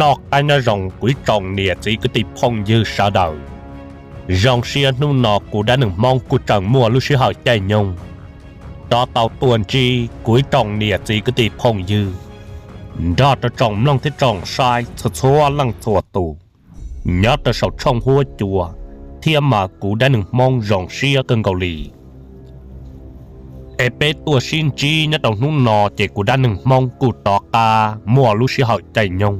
Noj qab nyob zoo kuv ib tsoom niam txiv kwv tij phooj ywg sawv daws. Zoo siab hnub no kuv Dab Neeg Hmoob kuj tseem muaj lub sij hawm caij nyoog rov tau tuaj ntsib kuv ib tsoom niam txiv kwv tij phooj ywg nrog rau tsoom mloog thiab tsoom saib txhua txhua leej txhua tus nyob rau saum tshooj huab cua, thiab mas kuv Dab Neeg Hmoob zoo siab kawg nkaus li. Es peb tuaj sib ntsib nyob rau hnub no ces kuv Dab Neeg Hmoob kuj rov qab muaj lub sij hawm caij nyoog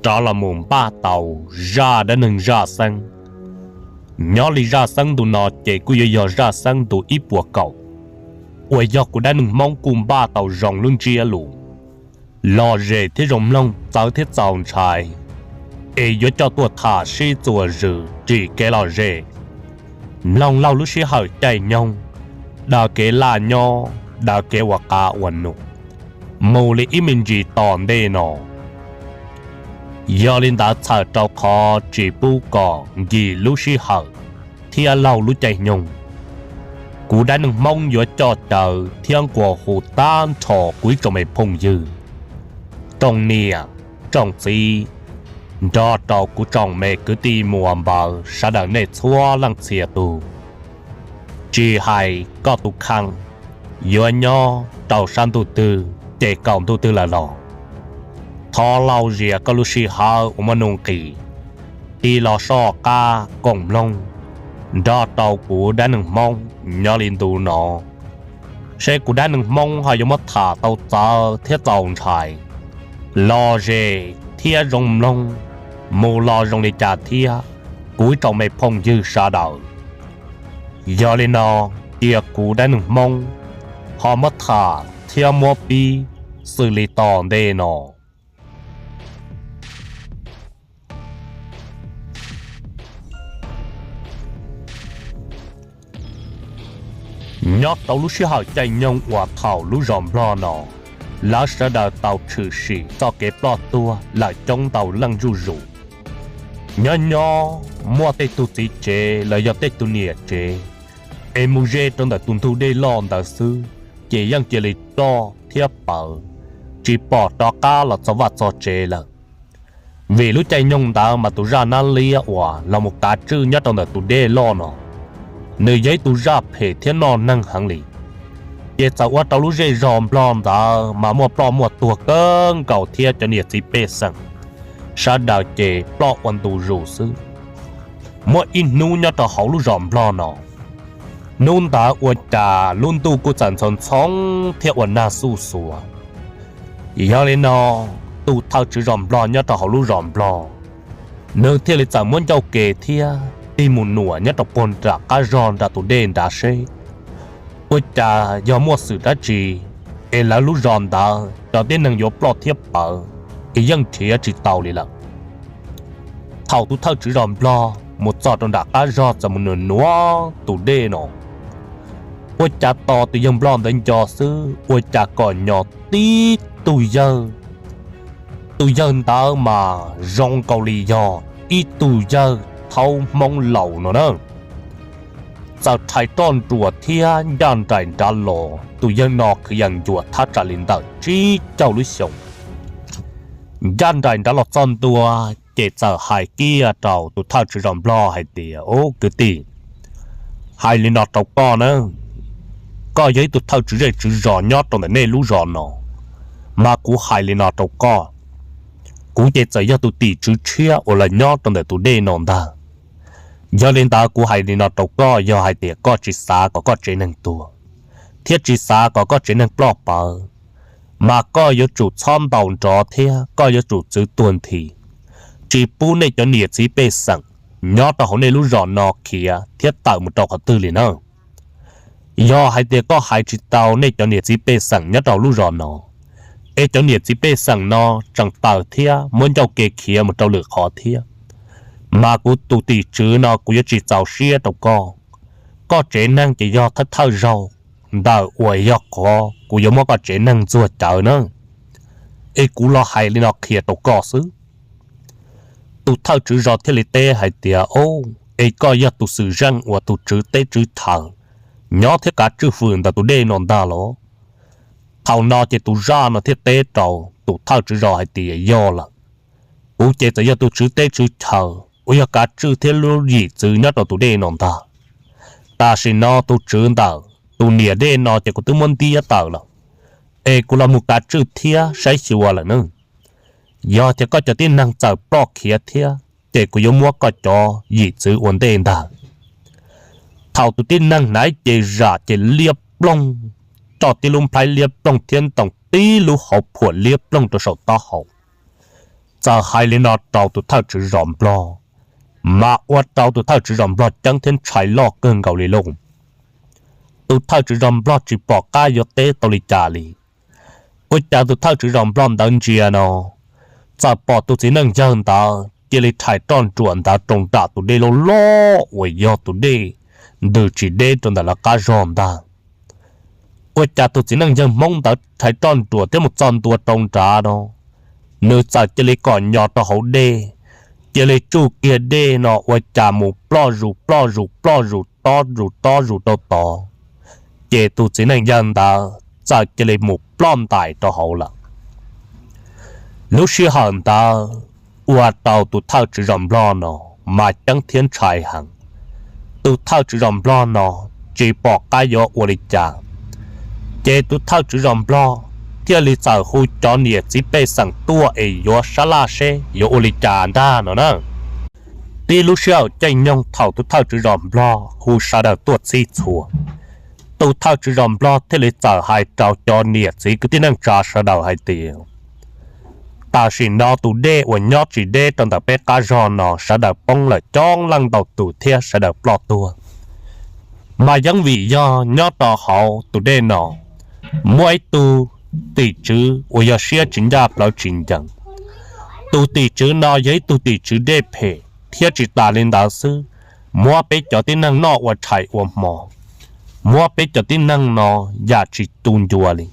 rov los mus npaj tau zaj dab neeg zaj xeeb. Nyob li zaj xeeb ntu no ces kuj yuav yog zaj xeeb ntu ib puas kaum uas yog kuv Dab Neeg Hmoob kuj npaj tau zoo lub ntsiab lus lom zem thiab zoo mloog txawv thiab txaus ntshai, es yuav coj tuaj tham sib txuas zws ris kev lom zem, mloog laug lub sij hawm caij nyoog, daws kev laj nyob, daws kev ua qav ua num mus li ib me ntsis tom ntej no. Yog li ntawd txhawm rau qhov tsis pub kom nkim lub sij hawm thiab laug lub caij nyoog, kuv Dab Neeg Hmoob yuav coj caw thiab nquas hu tag nrho kuv ib tsoom me phooj ywg, tsoom niam, tsoom txiv, nrog rau kuv tsoom me kwv tij muam npawg sawv daws nej txhua leej txhia tus, tsis hais koj tus kheej yuav nyob rau sab ntuj twg ces kaum ntuj twg lawm los thov laug zias koj lub sij hawm uas muaj nuj nqis tig los soj qab koom mloog nrog rau kuv Dab Neeg Hmoob nyob li ntu no, seb kuv Dab Neeg Hmoob ho yuav muab tham tau txawv thiab txaus ntshai, lom zem thiab zoo mloog mus los zoo li cas thiab, kuv ib tsoom me phooj ywg sawv daws. Yog li no, cia kuv Dab Neeg Hmoob ho muab tham thiab muab pib xws li tom ntej no. Nyob rau lub sij hawm caij nyoog uas thaum lub zos Nplog no lawv sawv daws tau tshwm sim txoj kev ploj tuag lawm coob ntau leej zuj zus, nyob nyob muaj tej tug txiv tsev los yog tej tug niam tsev es mus ze rau ntawm tus ntug dej loj ntawd xwb, ces yeej cia li ploj thiab pawv, tsis pom rov qab los txog vaj txog tsev lawm. Vim lub caij nyoog ntawd mas tus zaj nab liab uas los mus kav tswj nyob rau ntawm tus dej loj no, nws yog ib tug zaj phem thiab noj neeg heev li. Ces txawm ua rau lub zej zos Nplog ntawd mas muaj ploj muaj tuag kawg nkaus thiab cov niam txiv pej xeem sawv daws ces ploj ua ntu zus xwb. Muaj ib hnub nyob rau hauv lub zos Nplog no, hnub ntawd ua cas lub ntuj kuj txawm ntxhov ntxhoo thiab ua nag xuj xuav. Yog li no, tus thawj tswv zos Nplog nyob rau hauv lub zos Nplog, nws thiaj li txawm muab ncauj ke thiab tig mus nuam nyob rau puag nram qab zog nram tus dej nrad seb ua cas yog muaj xwm dab tsi es lawv lub zos ntawd cov tib neeg yuav ploj thiab pawv es yeej nrhiav tsis tau li lawm. Thaum tus thawj tswv zos Nplog mus txog rau nram qab zog txawm mus nuam nuam tus dej no, ua cas tos tus yawg Nplog ntawd nco xwb ua cas kom nyo tib tug yawg. Tus yawg ntawd mas zoo nkaus li yog ib tug yawg thaub Hmoob laus no na, txawm rhais roj nruas thiab ncaj nraim nrad los. Tus yawg no kwv yees ncuav thaj tsam li ntawm tsib caug lub xyoos, ncaj nraim nrad los txog ntua, ces txawm hais kiag rau tus thawj tswv zos Nplog hais tias, Ub kwv tij, hais li no rau koj na, koj yog ib tug thawj tswv zej tswv zos nyob rau ntawm nej lub zos no, mas kuv hais li no rau koj, kuv ces txawm yog tus tim tswv tshiab uas los nyob rau ntawm tus dej no ntag. Yog li ntawd kuv hais li no rau koj, yog hais tias koj tsis xav kom koj tsev neeg tuag, thiab tsis xav kom koj tsev neeg ploj pawv, mas koj yuav tsum txhob ntaus nrov thiab koj yuav tsum txwv tuag nthi, tsis pub nej cov niam txiv pej xeem nyob rau hauv nej lub zos no khiav thiab tawm mus rau qhov twg li na. Yog hais tias koj hais tsis tau nej cov niam txiv pej xeem nyob rau hauv lub zos no, es cov niam txiv pej xeem no tseem tawm thiab muab ncauj ke khiav mus rau lwm qhov thiab, mas kuv tus tim tswv no kuv yuav tsis txaus siab rau koj. Koj tsev neeg ces yog thawj thawj zaug ntawm uas yog qhov kuv yuav muab koj tsev neeg ntxuag cawv na. Es kuv los hais li no qhia rau koj xwb. Tus thawj tswv zos thiaj li teb hais tias, Ob, es koj yog tus xwm zeej uas tus tswv teb tswv chaw nyob thiab kav tswj hwm ntawm tus dej no ntag los? Thaum no ces tus zaj no thiaj teb rau tus thawj tswv zos hais tias, Yog lawm. Kuv ces txawm yog tus tswv teb tswv chaw uas yog kav tswj thiab lub yim txwv nyob rau tus dej no ntag. Tam sim no tus tswv ntawm tus niam dej no ces kuv twb muab ntiab tawm lawm, es kuv los mus kav tswj thiab saib xyuas lawm nawb. Yog tias koj cov tib neeg txawm ploj khiav thiab ces kuv yuav muab koj cov yim txwv ua ntej ntag. Thaum tus tib neeg hnav ib ce zam ces liab ploog, roj tib lub nplhaib liab ploog thiab ntoo tib lub hauv phuam liab ploog rau saum taub hau, txawm hais li no rau tus thawj tswv zos nplog, mas ua rau tus thawj tswv zos nplog ceeb thiab ntshai loj kawg nkaus li lauj. Tus thawj tswv zos nplog tsis pom qab yuav teb tau li cas li. Ua cas tus thawj tswv zos nplog ntawd ntsia no, txawm pom tus txiv neej yawg ntawd cia li rhais roj nruam ntawd rau nram tus dej loj loj uas yog tus dej ntws tsis deb rau ntawm lawv qab zog ntag. Ua cas tus txiv neej yawg hmoob ntawd rhais roj nruam thiab mus txog ntua rau nrad no, nws txawm cia li kom nyo rau hauv dej, cia li tsuj kiag dej no ua cas mus ploj zus ploj zus ploj zus tob zus tob zus rau tod, ces tus txiv neej yawg ntawd txawm cia li mus ploj ntais rau hauv lawm. Lub sij hawm ntawd ua rau tus thawj tswv zos nplog no mas ceeb thiab ntshai heev. Tus thawj tswv zos nplog no tsis pom qab yuav ua li cas, ces tus thawj tswv zos nplog thiaj li txawm hu cov niam txiv pej xeem tuaj es yuav sab laj seb yuav ua li cas ntag no na. Tib lub sij hawm caij nyoog thaum tus thawj tswv zos nplog hu sawv daws tuaj txhij txhua, tus thawj tswv zos nplog thiaj li txawm hais rau cov niam txiv kwv tij neej tsa sawv daws hais tias, tam sim no tus dej uas nyob tsis deb rau ntawm peb qab zog no sawv daws poob lawm coob leej ntau tus thiab sawv daws ploj tuag. Mas yeej vim yog nyob rau hauv tus dej no muaj ib tug tim tswv uas yog siab tsis ncaj plawv tsis ncees. Tus tim tswv no yog ib tug tim tswv dej phem thiab tsis tas li ntawd xwb, muab peb cov tib neeg noj ua tshais ua hmo, muab peb cov tib neeg no yam tsis tu ncua li.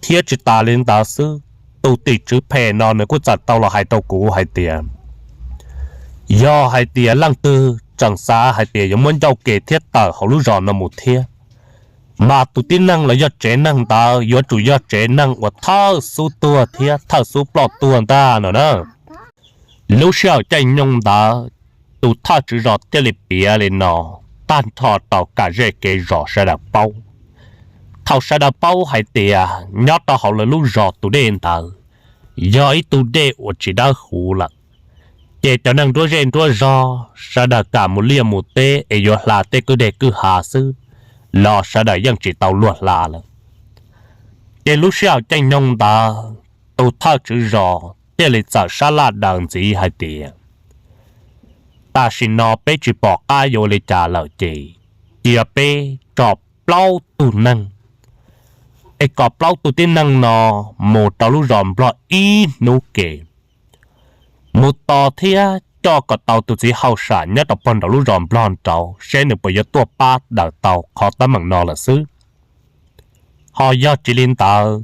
Thiab tsis tas li ntawd xwb, tus tim tswv phem no nws kuj txawm tau los hais rau kuv hais tias, yog hais tias leej twg tseem xav hais tias yuav muab ncauj kev thiab tawm hauv lub zos no mus thiab, mas tus tib neeg los yog tsev neeg ntawd yuav tsum yog tsev neeg uas thawj xub tuag thiab thawj xub ploj tuag ntag no na. Lub sij hawm caij nyoog ntawd, tus thawj tswv zos thiaj li piav li no tag nrho rau kam zej kev zos sawv daws paub. Thaum sawv daws paub hais tias nyob rau hauv lawv lub zos tus dej ntawd yog ib tug dej uas tsis dawb huv lawm, ces cov neeg nruab zej nruab zog sawv daws kam mus liaj mus teb es yuav hla tej kwj deg kwj ha xwb los sawv daws yeej tsis tau luag hla lawm. Ces lub sij hawm caij nyoog ntawd, tus thawj tswv zos thiaj li txawm sab laj daws ntxiv hais tias, tam sim no peb tsis pom qab yuav ua li cas lawm ces cia peb tso plaub tug neeg, es kom plaub tug tib neeg no mus rau lub zos nplog ib hnub ke, mus tos thiab coj kom tau tus txiv hauj sam nyob rau pog nraum lub zos nplog nraud seb nws puas yuav tuaj pab daws tau qhov teeb meem no lawm xwb. Ho yog tsis li ntawd,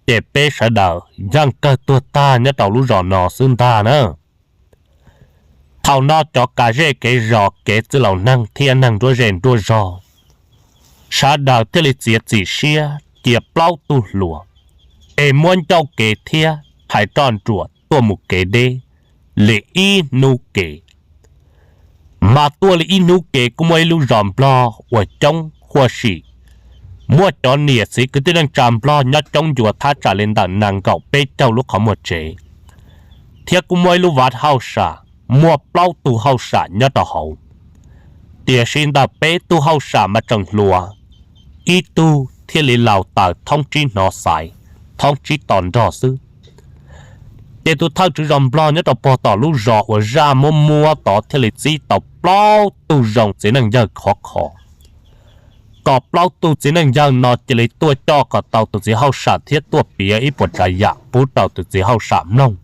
ces peb sawv daws yeej kawg tuag tag nyob rau lub zos no xwb ntag na. Thaum no cov kav zej kev zos kev txwj laus neeg thiab neeg nruab zej nruab zog, sawv daws thiaj li txiav txim siab cia plaub tug hluas, es muab ncauj kev thiab rhais roj nruam tuaj mus kev deb li ib hnub ke. Mas tuaj li ib hnub ke kuj muaj ib lub zos nplog uas coob huaj sim, muaj cov niam txiv kwv tij neej tsa nplog nyob coob ncua thaj tsam li ntawm nees nkaum peb caug lub qhov muag tsev, thiab kuj muaj ib lub vaj hauj sam muaj plaub tug hauj sam nyob rau hauv. Tiam sis ntawm peb tug hauj sam mas tseem hluas, ib tug thiaj li laus taws thoob tsib hnov xaiv, thoob tsib to nrog xwb. Ces tus thawj tswv zos nplog nyob rau pog tom lub zos uas zaj muab muab tod thiaj li txib tau plaub tug zoo txiv neej yawg khov kho, kom plaub tug txiv neej yawg no cia li tuaj coj kom tau tus txiv hauj sam thiab tuaj piav ib puas tsav yam pub rau tus txiv hauj sam mloog,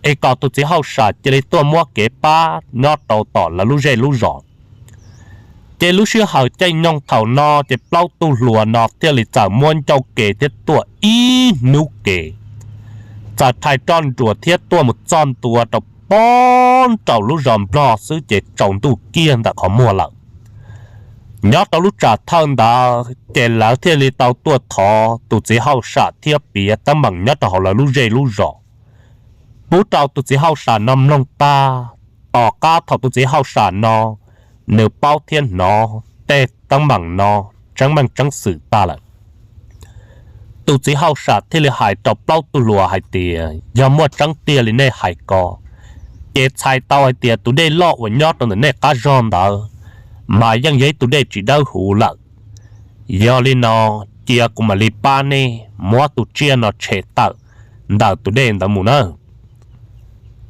es kom tus txiv hauj sam cia li tuaj muab kev pab nyob rau tom lawv lub zej lub zos. Ces lub sij hawm caij nyoog thaum no ces plaub tug hluas no thiaj li txawm muab ncauj kev thiab tuaj ib hnub kev, txawm rhais roj nruam thiab tuaj mus txog ntua rau pog nraum lub zos nplog xwb ces tsaus ntuj kiag ntawm qhov muag lawm. Nyob rau lub tsam thawj ntawd ces lawv thiaj li tau tuaj thov tus txiv hauj sam thiab piav teeb meem nyob rau hauv lawv lub zej lub zos, pub rau tus txiv hauj sam no mloog tag. Tom qab thaum tus txiv hauj sam no nws paub thiab hnov tej teeb meem no tseeb meej tseeb xwm tag lawm, tus txiv hauj sam thiaj li hais rau plaub tug hluas hais tias, yog muaj tseeb tiag li nej hais ko, ces txhais tau hais tias tus dej loj uas nyob rau ntawm nej qab zog ntawd mas yeej yog ib tug dej tsis dawb huv lawm. Yog li no, cia kuv mam li pab nej muab tus tsiaj no tshem tawm ntawm tus dej ntawd mus na.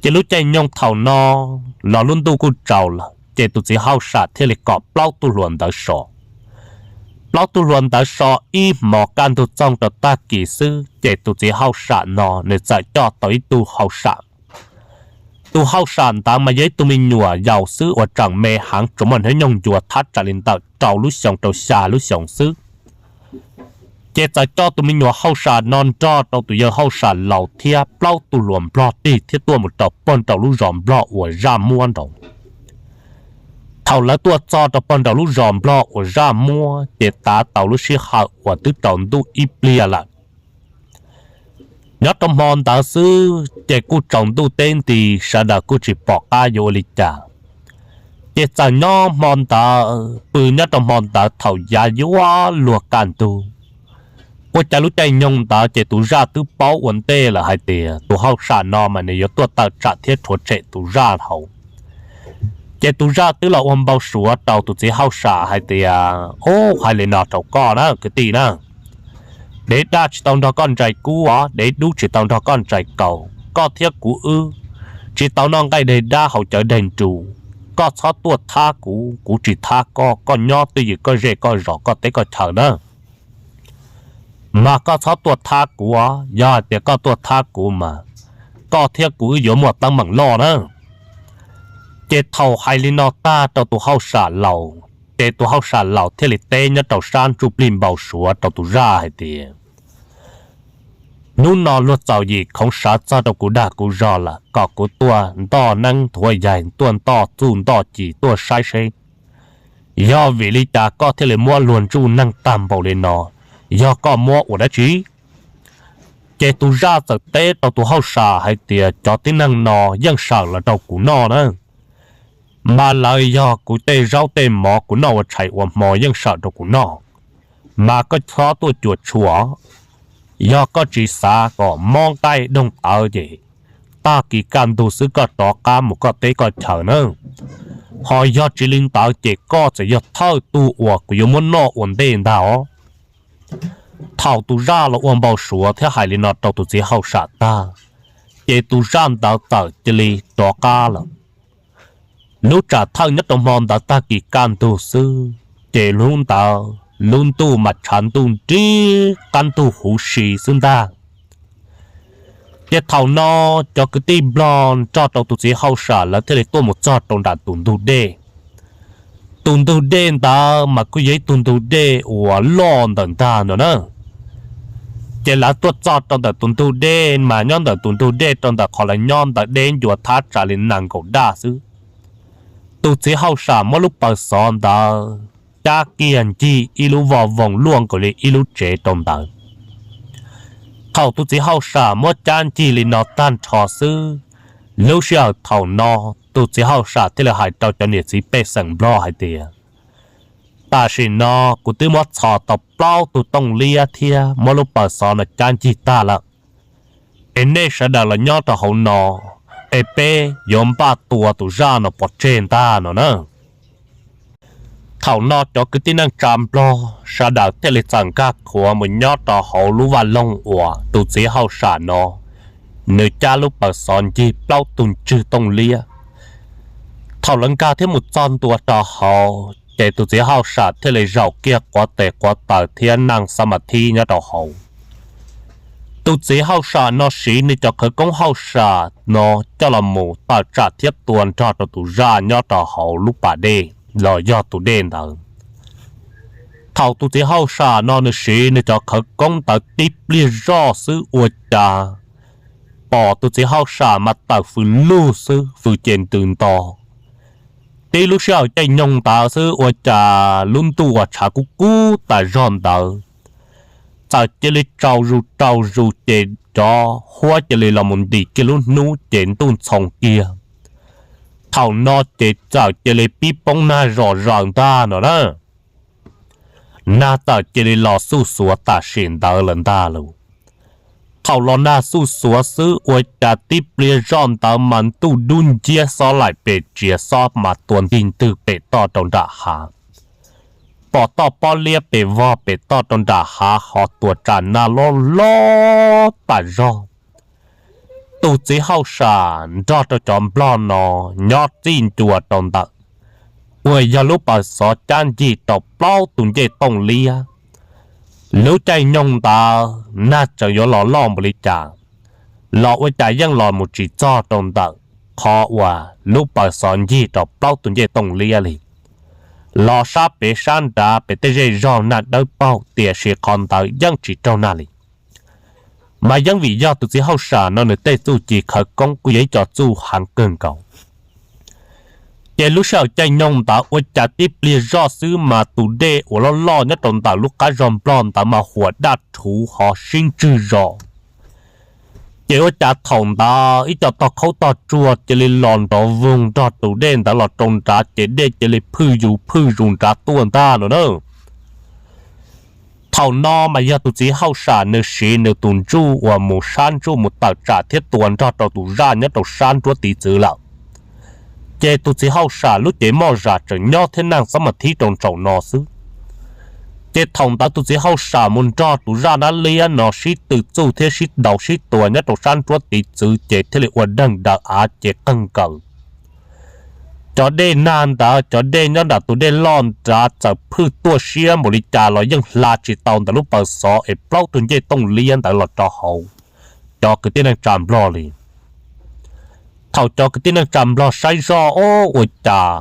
Ces lub caij nyoog thaum no los lub ntuj kuj tsaus lawm, ces tus txiv hauj sam thiaj li kom plaub tug hluas ntawd so. Plaub tug hluas ntawd so ib hmos kaj ntug txoog rau tag kis xwb, ces tus txiv hauj sam no nws txawm coj tau ib tug hauj sam. Tus hauj sam ntawd mas yog ib tug me nyuam yaus xwb uas tseem me heev, tsuas muaj hnub nyoog ncua thab tsam li ntawm rau lub xyoo rau xya lub xyoos xwb. Ces txawm coj tus me nyuam hauj sam no nrog rau tus yawg hauj sam laus thiab plaub tug hluas nplog tig thiab tuaj mus rau pog nraum lub zos nplog uas zaj muab nraud. Thaum lawv tuaj txog rau pog nraum lub zos nplog uas zaj muab, ces tav tau lub sij hawm uas twb tsaus ntuj ib pliag lawm. Nyob rau hmo ntawd xwb ces kuj tsaus ntuj teb nti, sawv daws kuj tsis pom qab yuav ua li cas. Ces txawm nyob hmo ntawd pw nyob rau hmo ntawd thaum yav yuav luag kaj ntug, ua cas lub caij nyoog ntawd ces tus zaj twb paub ua ntej lawm hais tias tus hauj sam no mas nws yuav tuaj tawm tsam thiab rhuav tshem tus zaj hauv. Ces tus zaj twb los ua npau suav rau tus txiv hauj sam hais tias, ub, hais li no rau koj na kwv tij na, dev daj tsis tau nrog koj ntsais kub os, dev dub tsis tau nrog koj ntsais kaus, koj thiab kuv wb tsis tau noj nqaij daig dab haus cawv daig nrus. Koj txhob tuaj thab kuv, kuv tsis thab koj, koj nyob twj ywm koj zej koj zos koj teb koj chaw na. Mas koj txhob tuaj thab kuv os, yog hais tias koj tuaj thab kuv mas koj thiab kuv wb yuav muaj teeb meem loj na. Ces thaum hais li no tag rau tus hauj sam laus, ces tus hauj sam laus thiaj li teb nyob rau sab ntsuj plig npau suav rau tus zaj hais tias, hnub no luag txaus yim khoov sawv txog rau kuv dag kuv zog lawm, kom kuv tuaj ntoj neeb nthuav yaig, tuaj ntoj txuj ntoj ci tuaj saib seb yog vim li cas koj thiaj li muab luag ntsuj neeg tag npaum li no, yog koj muab ua dab tsi? Ces tus zaj txawm teb rau tus hauj sam hais tias, cov tib neeg no yeej sawm los rau kuv noj na, mas lawv yog kuv tej zaub tej mov kuv noj ua tshais ua hmo yeej sawm rau kuv noj, mas koj txhob tuaj cuam tshuam. Yog koj tsis xav kom mob nqaij doog tawv ces tag kis kaj ntug xwb koj rov qab mus koj teb koj chaw na, ho yog tsis li ntawd ces koj txawm yog thawj tug uas kuv yuav muab noj ua ntej ntag os. Thaum tus zaj los ua npau suav thiab hais li no rau tus txiv hauj sam tag, ces tus zaj ntawd txawm cia li rov qab lawm. Lub tsam thawj nyob rau hmo ntawd tag kis kaj ntug xwb, ces hnub ntawd lub ntuj mas tshav ntuj nrig qab ntug huv si xwb ntag. Ces thaum no cov kwv tij nplog nrog rau tus txiv hauj sam lawv thiaj li tuaj mus txog rau nram tus ntug dej. Tus ntug dej ntawd mas kuj yog ib tug ntug dej uas loj ntawm ntag no na. Ces lawv tuaj txog rau ntawm tus ntug dej mas nyob ntawm tus ntug dej rau ntawm qhov lawv nyob ntawd deb ncua thab tsam li nees nkaum daj xwb. Tus txiv hauj sam muab lub paws xov ntawd cab kiag ncig ib lub voj voog luaj nkaus li ib lub tsev rau ntawd. Thaum tus txiv hauj sam muab cab ncig li no tag nrho xwb, lub sij hawm thaum no tus txiv hauj sam thiaj li hais rau cov niam txiv pej xeem nplog hais tias, tam sim no kuv twb muab txhos tau plaub tug tooj liab thiab muab lub paws xov no cab ncig tag lawm. Es nej sawv daws los nyob rau hauv no, es peb yuav npaj tua tus zaj no pov tseg ntag no na. Thaum no cov kwv tij neej tsa nplog sawv daws thiaj li txawm nkag khuav mus nyob rau hauv lub vaj loog uas tus txiv hauj sam no nws cab lub paws xov ncig plaub tug ntswg tooj liab. Thaum lawv nkag thiab mus txog ntua rau hauv, ces tus txiv hauj sam thiaj li zaum kiag quav tes quav taw thiab neej xab mas thib nyob rau hauv. Tus txiv hauj sam no siv nws cov khawv koob hauj sam no coj los mus tawm tsam thiab tua nrog rau tus zaj nyob rau hauv lub pas dej los yog tus dej ntawd. Thaum tus txiv hauj sam no nws siv nws cov khawv koob ntawd tib pliag zoj xwb ua cas pom tus txiv hauj sam mas tawm fws lug xwb, fws ces ntws nto. Tib lub sij hawm caij nyoog ntawd xwb ua cas lub ntuj uas tshav kub kub tas zog ntawd txawm cia li tsaus zus tsaus zus ces cov huab cia li los mus ntim kiag lub hnub ces ntuj ntxhoo kiag. Thaum no ces txawm cia li pib poob nag zom zaws ntag no na. Nag txawm cia li los xuj xuav tam sim ntawd lawm ntag lauj. Thaum los nag xuj xuav xwb ua cas tib pliag zoj ntawd mas ntuj dub nciab xob laim pes txias xob mas tua ntig ntwg pem toj rau nram hav. Pom toj pob liab pes vog pem toj rau nram hav ho tua tsam nag loj loj tas zog. Tus txiv hauj sam nrog rau cov nplog no nyob txij ncua rau ntawm uas yog lub paws xov cab ncig rau plaub tus ncej tooj liab. Lub caij nyoog ntawd nag tseem yuav los loj npaum li cas los ua cas yeej los mus tsis txog rau ntawm qhov uas lub paws xov ncig rau plaub tus ncej tooj liab li. Los sab pem sab nrad pem tej zej zog nag dawb paug tiam sis qhov ntawd yeej tsis raug nag li. Mas yeej vim yog tus txiv hauj sam no nws tej txuj ci khawv koob kuj yog ib co txuj heev kawg nkaus. Ces lub sij hawm caij nyoog ntawd ua cas tib pliag zoj xwb mas tus dej uas loj loj nyob rau ntawm lub qab zog nplog ntawd mas huam daj rhuv ho sib ntswg zos. Ces ua cas thaum ntawd ib co tog khaub tog tsuag cia li los nrov voog nrog tus dej ntawd los rau nrad ces dej cia li phwj zus phwj zus nrad tuaj ntag no na. Thaum no mas yog tus txiv hauj sam nws siv nws tus ntsuj uas mus sab ntsuj mus tawm tsam thiab tua nrog rau tus zaj nyob rau sab nruab tiv txwv lawm. Ces tus txiv hauj sam lub cev moj zam tseem nyob thiab neej xob mas thib rau ntsaum no xwb. Ces thaum ntawd tus txiv hauj sam mus nrog tus zaj dab liab no sib tw txuj thiab sib ntaus sib tua nyob rau sab nruab tiv txwv ces thiaj li ua deeg daws av ces qeeg nkaws. Cov dej nag ntawd cov dej nyob nram tus dej loj nrad txawm phwj tuaj siab npaum li cas los yeej hla tsis tau ntawm lub paws xov es plaub tug ncej tooj liab ntawd los rau hauv cov kwv tij neej tsa nplog li. Thaum cov kwv tij neej tsa nplog saib zoj ob ua cas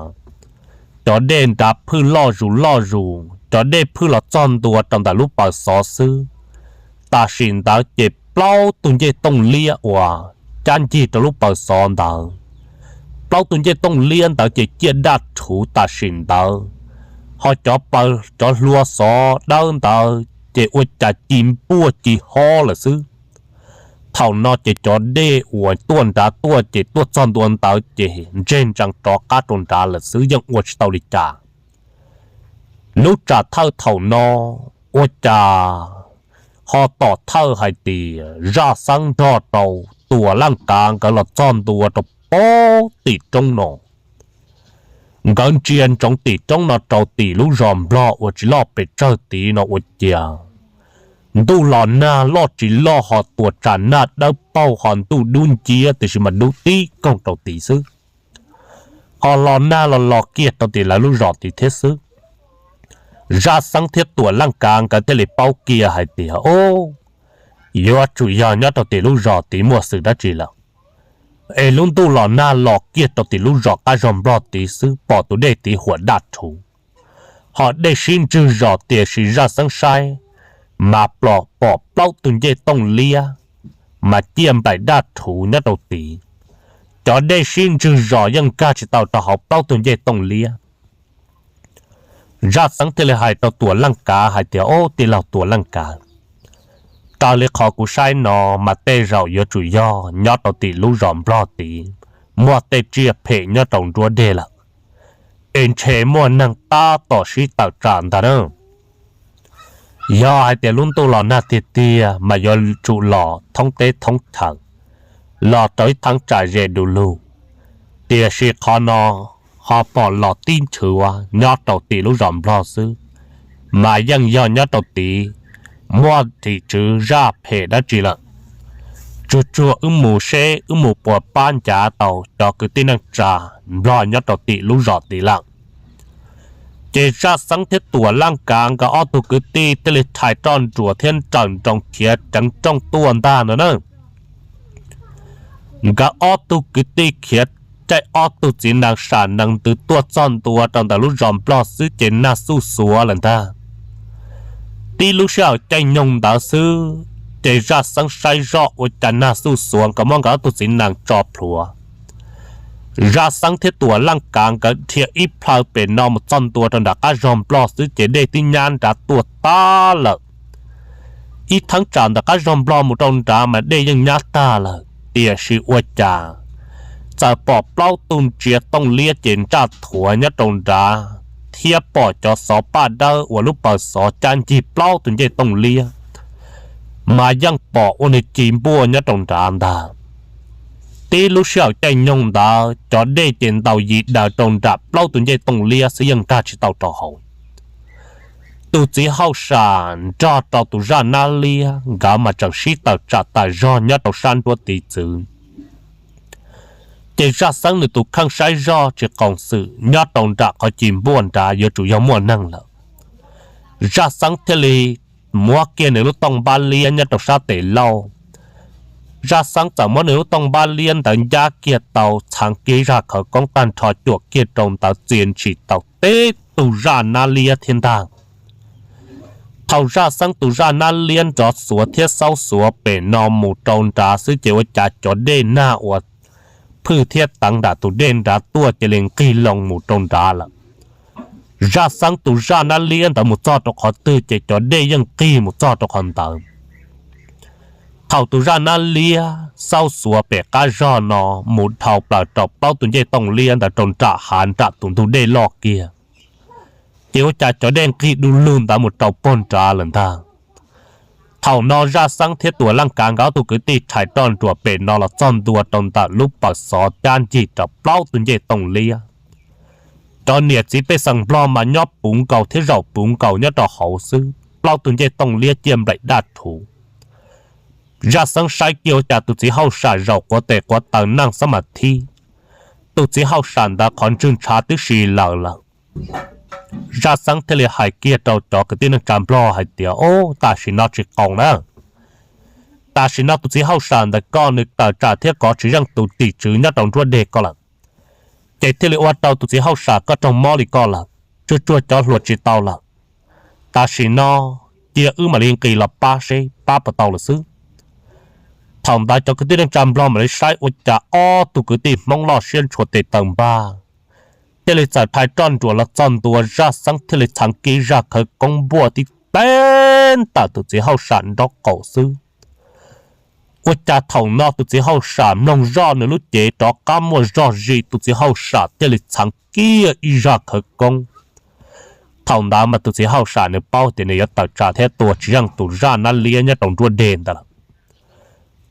cov dej nrad phwj loj zus loj zus, cov dej phwj los txog ntua rau ntawm lub paws xov xwb, tam sim ntawd ces plaub tug ncej tooj liab uas cab ncig rau lub paws xov ntawd, plaub tug ncej tooj liab ntawd ces ciaj daj rhuv tam sim ntawd, ho cov paws cov hlua xov dawb ntawd ces ua cas ci npuaj ci hob lawm xwb. Thaum no ces cov dej uas tuaj nrad tuaj ces tuaj txog ntua ntawd ces ntseg ntsees rov qab rau nrad lawm xwb yeej ua tsis tau li cas. Lub tsam thawj thaum no ua cas ho tom thawj hais tias zaj xeeb nrog rau Tuam Leej Kav nkawd los txog ntua rau pem tim roob no. Nkawd ntsia ntsoov tim roob no rau tim lub zos nplog uas tsis loj pes tsawg tid no ua ciav ntuj los nag loj tsis loj ho tuam tsam nag dawb paug ho ntuj dub nciab tiam sis mas dub tib koog rau tid xwb, ho los nag los los kiag rau tim lawv lub zos tid thiab xwb. Zaj xeeb thiab Tuam Leej Kav nkawd thiaj li paub kiag hais tias, o, yuav tsum yog nyob rau tim lub zos tid muaj xwm dab tsi lawm. Es lub ntuj los nag los kiag rau tim lub zos qab zog nplog tid xwb pom tus dej tid huam daj rhuv, ho dej sib ntswg zos tiam sis zaj xeeb saib mas pom plaub tug ncej tooj liab mas ciaj nplaim daj rhuv nyob rau tid. Cov dej sib ntswg zos yeej nkag tsis tau rau hauv plaub tug ncej tooj liab. Zaj xeeb thiaj li hais rau Tuam Leej Kav hais tias, o, tij laug Tuam Leej Kav, raws li qhov kuv saib no mas tej zaum yuav tsum yog nyob rau tim lub zos nplog tid muaj tej tsiaj phem nyob rau nruab dej lawm, es ntshe muaj neeg tab tom sib tawm tsam ntag na. Yog hais tias lub ntuj los nag tiag tiag mas yuav tsum los thoob teb thoob chaws, los rau ib thaj tsam ze du lug, tiam sis qhov no ho pom los tib nchuav nyob rau tim lub zos nplog xwb, mas yeej yog nyob rau tid muaj tim tswv zaj phem dab tsi lawm. Tsuag tsuag wb mus seb wb mus puas pab ncav tau cov kwv tij neej tsa nplog nyob rau tim lub zos tid lawm. Ces zaj xeeb thiab Tuam Leej Kav nkawd ob tug kwv tij thiaj li rhais roj nruas thiab nrawm nroos khiav ceev rooj tuaj ntag no na. Nkawd ob tug kwv tij khiav caij ob tug txiv nees sam nees ntws tuaj txog ntua rau ntawm lub zos nplog xwb ces nag xuj xuav lawm ntag. Tib lub sij hawm caij nyoog ntawd xwb ces zaj xeeb saib zoj ua cas nag xuj xuav nkawd muab nkawd ob tug txiv nees tso plhuav. Zaj xeeb thiab Tuam Leej Kav nkawd dhia ib plhaw pem no mus txog ntua rau nram qab zog nplog xwb ces dej tib nyab nrad tuaj tag lawm. ib theeb tsam ntawm qab zog nplog mus rau nrad mas dej yeej nyab tag lawm, tiam sis ua cas txawm pom plaub tug ntsiav tooj liab ces ntsaj thuav nyob rau nrad, thiab pom cov xov paj dawb uas lub paws xov cab ncig plaub tus ncej tooj liab mas yeej pom ua nws ci npuaj nyob rau nrad ntag. Tib lub sij hawm caij nyoog ntawd cov dej ces ntaus yim daws rau nram plaub tus ncej tooj liab xwb yeej nkag tsis tau rau hauv. Tus txiv hauj sam nrog rau tus zaj nab liab nkawd mas tseem sib tawm tsam tawm zog nyob rau sab nruab tiv txwv. Ces zaj xeeb nws tus kheej saib zoj tsis qoos xwm nyob rau nram qhov ci npuaj nrad yuav tsum yog muaj neeg lawm. Zaj xeeb thiaj li muab kiag nws lub tooj npab liab nyob rau sab tes lauj. Zaj xeeb txawm muab nws lub tooj npab liab ntawd ncab kiag tau, txhav kiag zaj khawv koob tag nrho cuam kiag rau ntawd txia ntshis tau teb tus zaj nab liab thiab ntag. Thaum zaj xeeb tus zaj nab liab nrov xuav thiab xaub xuav pem no mus rau nrad xwb ces ua cas cov dej nag uas phwj thiab teev nram tus dej nrad tuaj cia li nqig loo mus rau nrad lawm. Zaj xeeb tus zaj nab liab ntawd mus txog rau qhov twg ces cov dej yeej nqig mus txog rau qhov ntawd. Thaum tus zaj nab liab xaub xuav pem qab zog no mus dhau plaws rau plaub tus ncej tooj liab ntawd rau nram hav nram tus ntug dej loj kiag, ces ua cas cov dej nqig du lug ntawd mus rau pog nrad lawm ntag. Thaum no zaj xeeb thiab Tuam Leej Kav nkawd ob tug kwv tij rhais roj nruas pem no los txog ntua rau ntawm lub paws xov cab ncig rau plaub tus ncej tooj liab. Cov niam txiv pej xeem nplog mas nyob puv nkaus thiab zaum puv nkaus nyob rau hauv xwb, plaub tus ncej tooj liab ciaj nplaim daj rhuv. Zaj xeeb saib kiag ua cas tus txiv hauj sam zaum quav tes quav taw neej xab mas thib. Tus txiv hauj sam ntawd qhov ntswg ntshav twb si lawm lawm. Zaj xeeb thiaj li hais kiag rau cov kwv tij neej tsa nplog hais tias, Ob, tam sim no tsis qaus na. Tam sim no tus txiv hauj sam ntawd koj nws tawm tsam thiab kov tsis yeej tus tim tswv nyob rau nruab deg koj lawm, ces thiaj li ua rau tus txiv hauj sam koj raug mob li koj lawm, tsuag tsuag cov hluas tsis tau lawm. Tam sim no cia wb mam li nqis los pab seb pab puas tau lawm xwb. Thaum ntawd cov kwv tij neej tsa nplog mam li saib ua cas ob tug kwv tij hmoob loj siab ntshua tes taw npag, thiaj li txawm rhais roj nruas los txog ntua, zaj xeeb thiaj li txheev kiag zaj khawv koob npuaj tib teb ntawm tus txiv hauj sam nraub qaum xwb. Ua cas thaum no tus txiv hauj sam mloog zoj nws lub cev rov qab muaj zog zis, tus txiv hauj sam thiaj li txheev kiag ib zaj khawv koob. Thaum ntawd mas tus txiv hauj sam nws paub tias nws yuav tawm tsam thiab tua tsis yeej tus zaj nab liab nyob rau nruab deg ntawd lawm.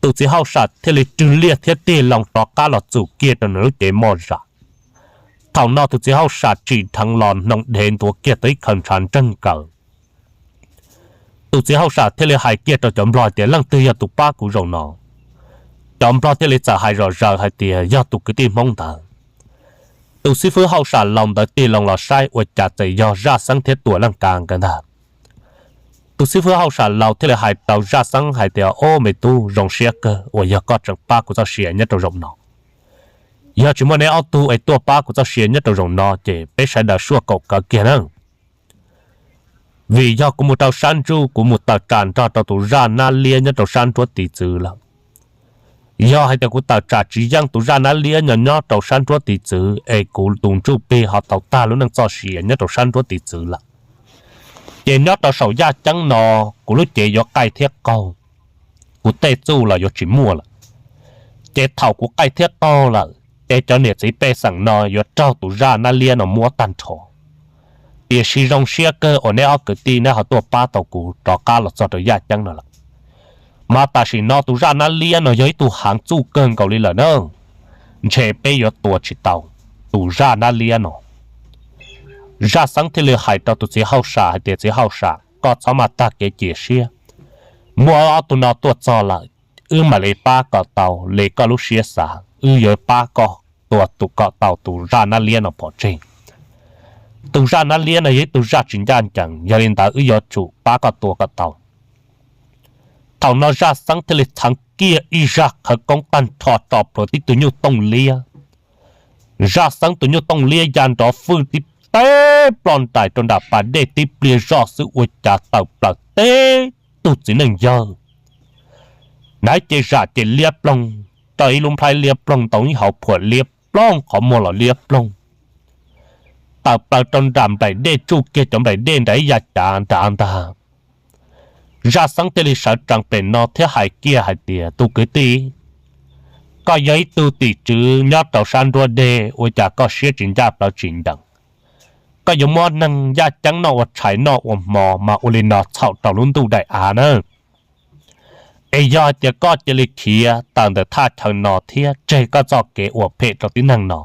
Tus txiv hauj sam thiaj li rwg liaj thiab tig loo rov qab los txum kiag rau nws lub cev moj zam. Thaum no tus txiv hauj sam tsim dheev los hnoos dhev ntuav kiag tau ib khaws ntshav nreeg nkaws. Tus txiv hauj sam thiaj li hais kiag rau cov nplog tias, Leej twg yog tus pab kuv zaum no? Cov nplog thiaj li txawm hais zom zaws hais tias, Yog tus kwv tij hmoob ntawd. Tus xib fwb hauj sam laus ntawd tig loo los saib ua cas txawm yog zaj xeeb thiab Tuam Leej Kav nkawd ntag. Tus xib fwb hauj sam laus thiaj li hais rau zaj xeeb hais tias, Ob, me tub, zoo siab kawg uas yog koj tseem pab kuv txoj sia nyob rau zaum no. Yog tsis muaj neb ob tug es tuaj pab kuv txoj sia nyob rau zaum no ces peb sawv daws suaj kaum kawv kiag na. Vim yog kuv mus rau sab ntsuj, kuv mus tawm tsam nrog rau tus zaj nab liab nyob rau sab nruab tiv txwv lawm. Yog hais tias kuv tawm tsam tsis yeej tus zaj nab liab nyob nyob rau sab nruab tiv txwv es kuv tus ntsuj plig ho tau tag lub neej txoj sia nyob rau sab nruab tiv txwv lawm, ces nyob rau saum yaj ceeb no kuv lub cev yuav qaij thiab qaug, kuv tej txuj los yuav tsis muaj lawm. Ces thaum kuv qaij thiab qaug lawm ces cov niam txiv pej xeem no yuav raug tus zaj nab liab no muab tag nrho. Tiam sis zoo siab kawg uas neb ob kwv tij neb ho tuaj pab tau kuv rov qab los txog rau yaj ceeb no lawm. Mas tam sim no tus zaj nab liab no yog ib tug heev txuj kawg nkaus li lawm na. Ntshe peb yuav tua tsis tau tus zaj nab liab no. Zaj xeeb thiaj li hais rau tus txiv hauj sam hais tias, Txiv hauj sam, koj txhob maj tag kev cia siab. Muaj ob tug no tuaj txog lawm, wb mam li pab kom tau li koj lub siab xav, wb yuav pab koj tua tus kom tau tus zaj nab liab no pov tseg. Tus zaj nab liab no yog ib tug zaj tsis ncaj ncees, yog li ntawd wb yuav tsum pab koj tua kom tau. Thaum no zaj xeeb thiaj li txheev kiag ib zaj khawv koob tag nrho tso plhuav tib tug nyuj tooj liab. Zaj xeeb tus nyuj tooj liab ya nrov fwj tib teb ploj ntais rau nram pas dej tib pliag zoj xwb ua cas tawm plaws teb tug txiv neej yawg. Naiv ces zam ces liab ploog, rau ib lub nplhaib liab ploog, ntau ib hauv phuam liab ploog, qhov muag los liab ploog. Tawm plaws rau nram nplaim dej, tsuj kiag cov nplaim dej nram ib yav cav nrad ntag. Zaj Xeeb thiaj li sawv tsees pem no thiab hais kiag hais tias, Tus kwv tij, koj yog ib tug tim tswv nyob rau sab nruab dej, ua cas koj siab tsis ncaj plawv tsis ncees? Koj yuav muab neeg yaj ceeb noj ua tshais noj ua hmo mas ua li no txhaum rau lub ntuj daim av na. Es yog hais tias koj cia li khiav tawm ntawm thaj chaw no thiab tseg koj txoj kev ua phem rau tib neeg no,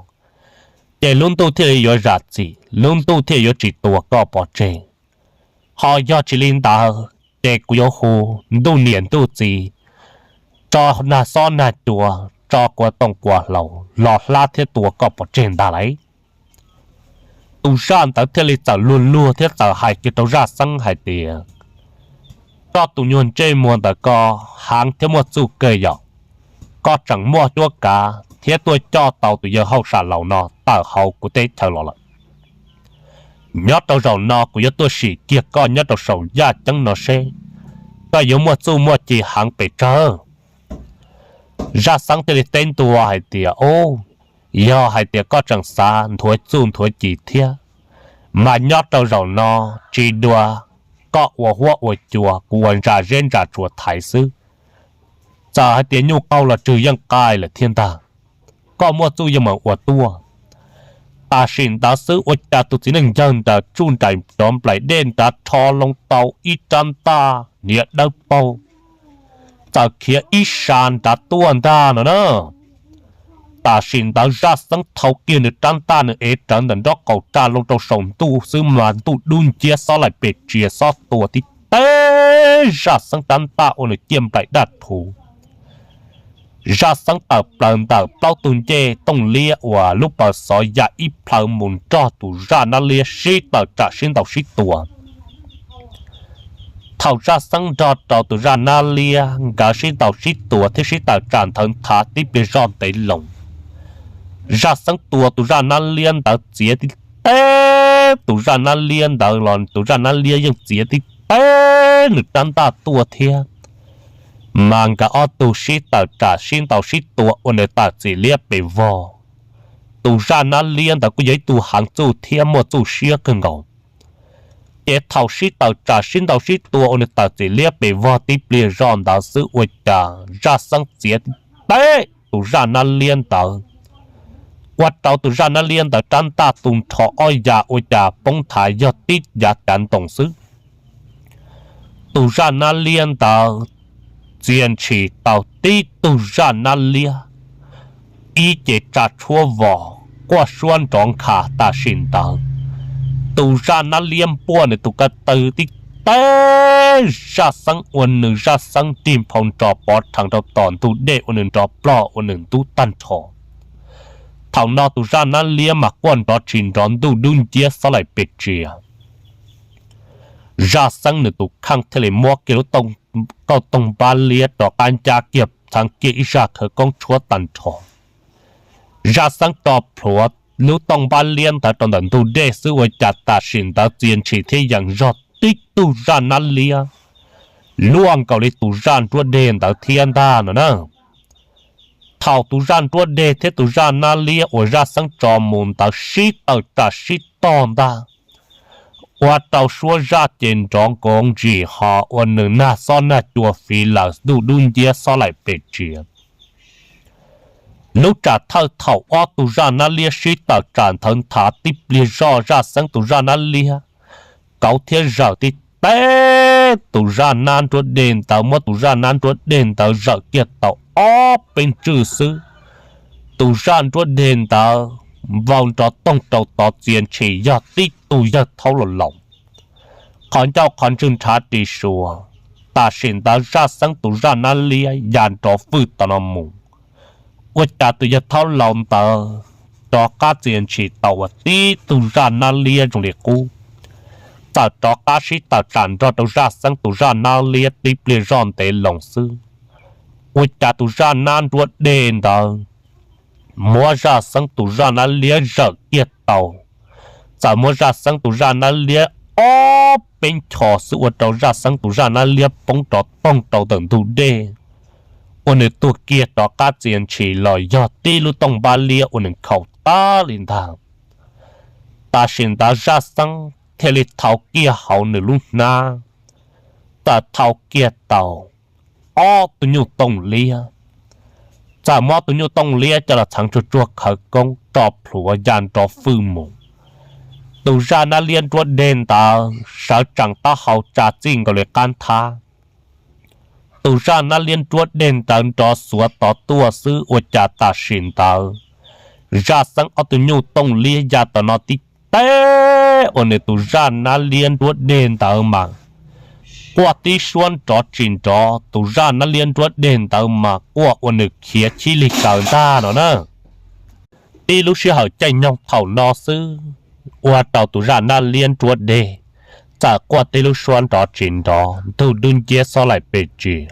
ces lub ntuj thiaj li yuav zam txim, lub ntuj thiaj yuav tsis tua koj pov tseg. Ho yog tsis li ntawd, ces kuv yuav hu ntuj niam ntuj txiv, tso nag xob nag cua, tso kua tooj kua hlau los hlab thiab tua koj pov tseg ntag lauj. Tus zaj ntawd thiaj li txawm luag luag thiab txawm hais kiag rau Zaj Xeeb hais tias, Koj tus nyuag ntsej muag ntawm koj heev thiab muaj txuj kawg yom. Koj tseem muaj cuab kav thiab tuaj coj tau tus yawg hauj sam laus no tawm hauv kuv teb chaws los lawm. Nyob rau zaum no kuv yuav tuaj sim kiag koj nyob rau saum yaj ceeb no seb koj yuav muaj txuj muaj ci heev pes tsawg. Zaj Xeeb thiaj li teb ntua hais tias, Ub, yog hais tias koj tseem xav nthuav txuj nthuav ci thiab, mas nyob rau zaum no tsis dua koj ua huab ua cua, kuv ua ntsa zeb ntsa tsua thaiv xwb. Txawm hais tias nyuj qaug los tswg yeej qaij lawm thiab ntag. Koj muaj txuj yeej meem ua tuaj. Tam sim ntawd xwb ua cas tus txiv neej yawg nram tsuj nraim rov nplaim dej nrad rho loo tau ib rab ntaj niam dawb paug, txawm khiav ib sa nrad tuaj ntag no na. Tam sim ntawd Zaj Xeeb thau kiag nws rab ntaj nws ev rawv ntawm nraub qaum tsa loo rau saum ntuj xwb mas ntuj dub nciab xob laim pes tsia xob tua tib teb Zaj Xeeb rab ntaj ua nws ciaj nplaim daj rhuv. Zaj Xeeb tawm plaws ntawm plaub tug ncej tooj liab uas lub paws xov ya ib plhaw mus nrog tus zaj nab liab sib tawm tsam sib ntaus sib tua. Thaum Zaj Xeeb nrog rau tus zaj nab liab nkawd sib ntaus sib tua thiab sib tawm tsam nthawv nthav tib pliag zoj ntev loo, Zaj Xeeb tua tus zaj nab liab ntawd txiav tib teb, tus zaj nab liab ntawd los tus zaj nab liab yeej txiav tib teb nws rab ntaj tuaj thiab. Mas nkawd ob tug sib tawm tsam sib ntaus sib tua ua nws tawm txim liab pes vog. Tus zaj nab liab ntawd kuj yog ib tug heev txuj thiab muaj txuj siab kawg nkaus. Ces thaum sib tawm tsam sib ntaus sib tua ua nws tawm txim liab pes vog tib pliag zoj ntawd xwb ua cas Zaj Xeeb txiav tib teb tus zaj nab liab ntawd, ua rau tus zaj nab liab ntawd rab ntaj tu nrho ob yav ua cas poob nthav yog tib yav cav ntoos xwb. Tus zaj nab liab ntawd txia ntshis tau tib tug zaj nab liab ib ce tsa tshuab vos quaj suab nrov nkha tam sim ntawd. Tus zaj nab liab npuaj nws tus ko taw tib teb, Zaj Xeeb ua nws Zaj Xeeb rig nphau nrov pov rhees rau tom ntug dej ua nws nrov plog ua nws ntub tag nrho. Thaum no tus zaj nab liab mas quaj nrov tsis nrov ntuj dub nciab xob laim pes tsia. Zaj Xeeb nws tus kheej thiaj li muab kiag lub kauj toog npab liab rov qab ncab kiag txheev kiag ib zaj khawv koob tshuab tag nrho. Zaj Xeeb tso plhuav lub tooj npab liab ntawd rau ntawm ntug dej xwb ua cas tam sim ntawd txia ntshis thiab yees zog tib tug zaj nab liab luaj nkaus li tus zaj nruab deg ntawd thiab ntag no na. Thaum tus zaj nruab deg thiab tus zaj nab liab uas Zaj Xeeb tso mus ntawd sib tawm tsam sib tog ntag, ua rau suab zaj ces nrov nkoov ntsim ho ua nws nag xob nag cua fiv lawm ntuj dub nciab xob laim pes tsia. Lub tsam thawj thaum ob tug zaj nab liab sib tawm tsam nthawv nthav tib pliag zoj Zaj Xeeb tus zaj nab liab kauv thiab zawm tib teb tus zaj nab nruab deg ntawd, muab tus zaj nab nruab deg ntawd zawm kiag tau ob peb ntswj xwb, tus zaj nruab deg ntawd vau nrov toog rau tod txia ntshis yog tib tug yawg thaub laus laus, qhov ncauj qhov ntswg nrhav ris suas. Tam sim ntawd Zaj Xeeb tus zaj nab liab ya nrov fwj tom no mus, ua cas tus yawg thaub laus ntawd rov qab txia ntshis tau ua tib tug zaj nab liab zoo li qub, txawm rov qab sib tawm tsam nrog rau Zaj Xeeb tus zaj nab liab tib pliag zoj ntev loo xwb, ua cas tus zaj nab nruab deg ntawd muab Zaj Xeeb tus zaj nab liab zawm kiag tau, txawm muab Zaj Xeeb tus zaj nab liab ob peb nchos xwb ua rau Zaj Xeeb tus zaj nab liab poob rov toog rau ntawm ntug dej, ua nws tuag kiag rov qab txia ntshis los yog tib lub tooj npab liab ua nws nkhaus tag li ntag. Tam sim ntawd Zaj Xeeb thiaj li thau kiag hauv nws lub hnab, txawm thau kiag tau ob tug nyuj tooj liab, txawm muab ob tug nyuj tooj liab coj los txheev tsuag tsuag khawv koob tso plhuav ya nrov fwj mus. Tus zaj nab liab nruab deg ntawd sawv tsees taub hau tsa txij nkaus li qab nthab. Tus zaj nab liab nruab deg ntawd nrov xuav tod tuaj xwb ua cas tam sim ntawd zaj xeeb ob tug nyuj tooj liab ya tom no tib teb ua nws tus zaj nab liab nruab deg ntawd mas quaj tib suab nrov tsis nrov, tus zaj nab liab nruab deg ntawd mas quaj ua nws khiav chib lig kaws ntag no na. Tib lub sij hawm caij nyoog thaum no xwb ua rau tus zaj nab liab nruab deg txawm quaj tib lub suab nrov tsis nrov, ntug dub nciab xob laim pes tsis.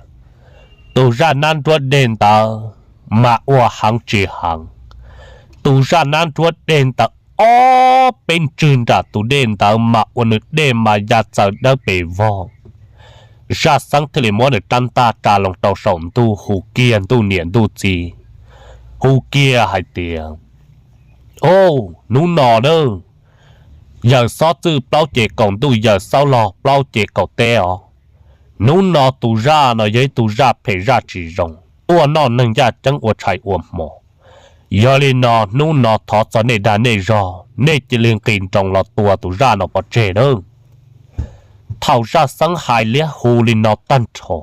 Tus zaj nab nruab deg ntawd mas ua heev tsis heev, tus zaj nab nruab deg ntawd ob peb ntswg nram tus dej ntawd mas ua nws dej mas ya txaws dawb pes vog. Zaj xeeb thiaj li muab nws rab ntaj tsa loo rau saum ntuj hu kiag ntuj niam ntuj txiv, hu kiag hais tias, Au, hnub no na, yawm xob txwj plaub ces kaum ntuj, yawm xob log plaub ces kaum teb os. Hnub no tus zaj no yog ib tug zaj phem zaj tsis zoo, tuaj noj neeg yaj ceeb ua tshais ua hmo. Yog li no hnub no thov txog nej dag nej zog, nej cia li nqis nroos los tua tus zaj no pov tseg nawb. Thaum zaj xeeb hais liab hu li no tag nrho,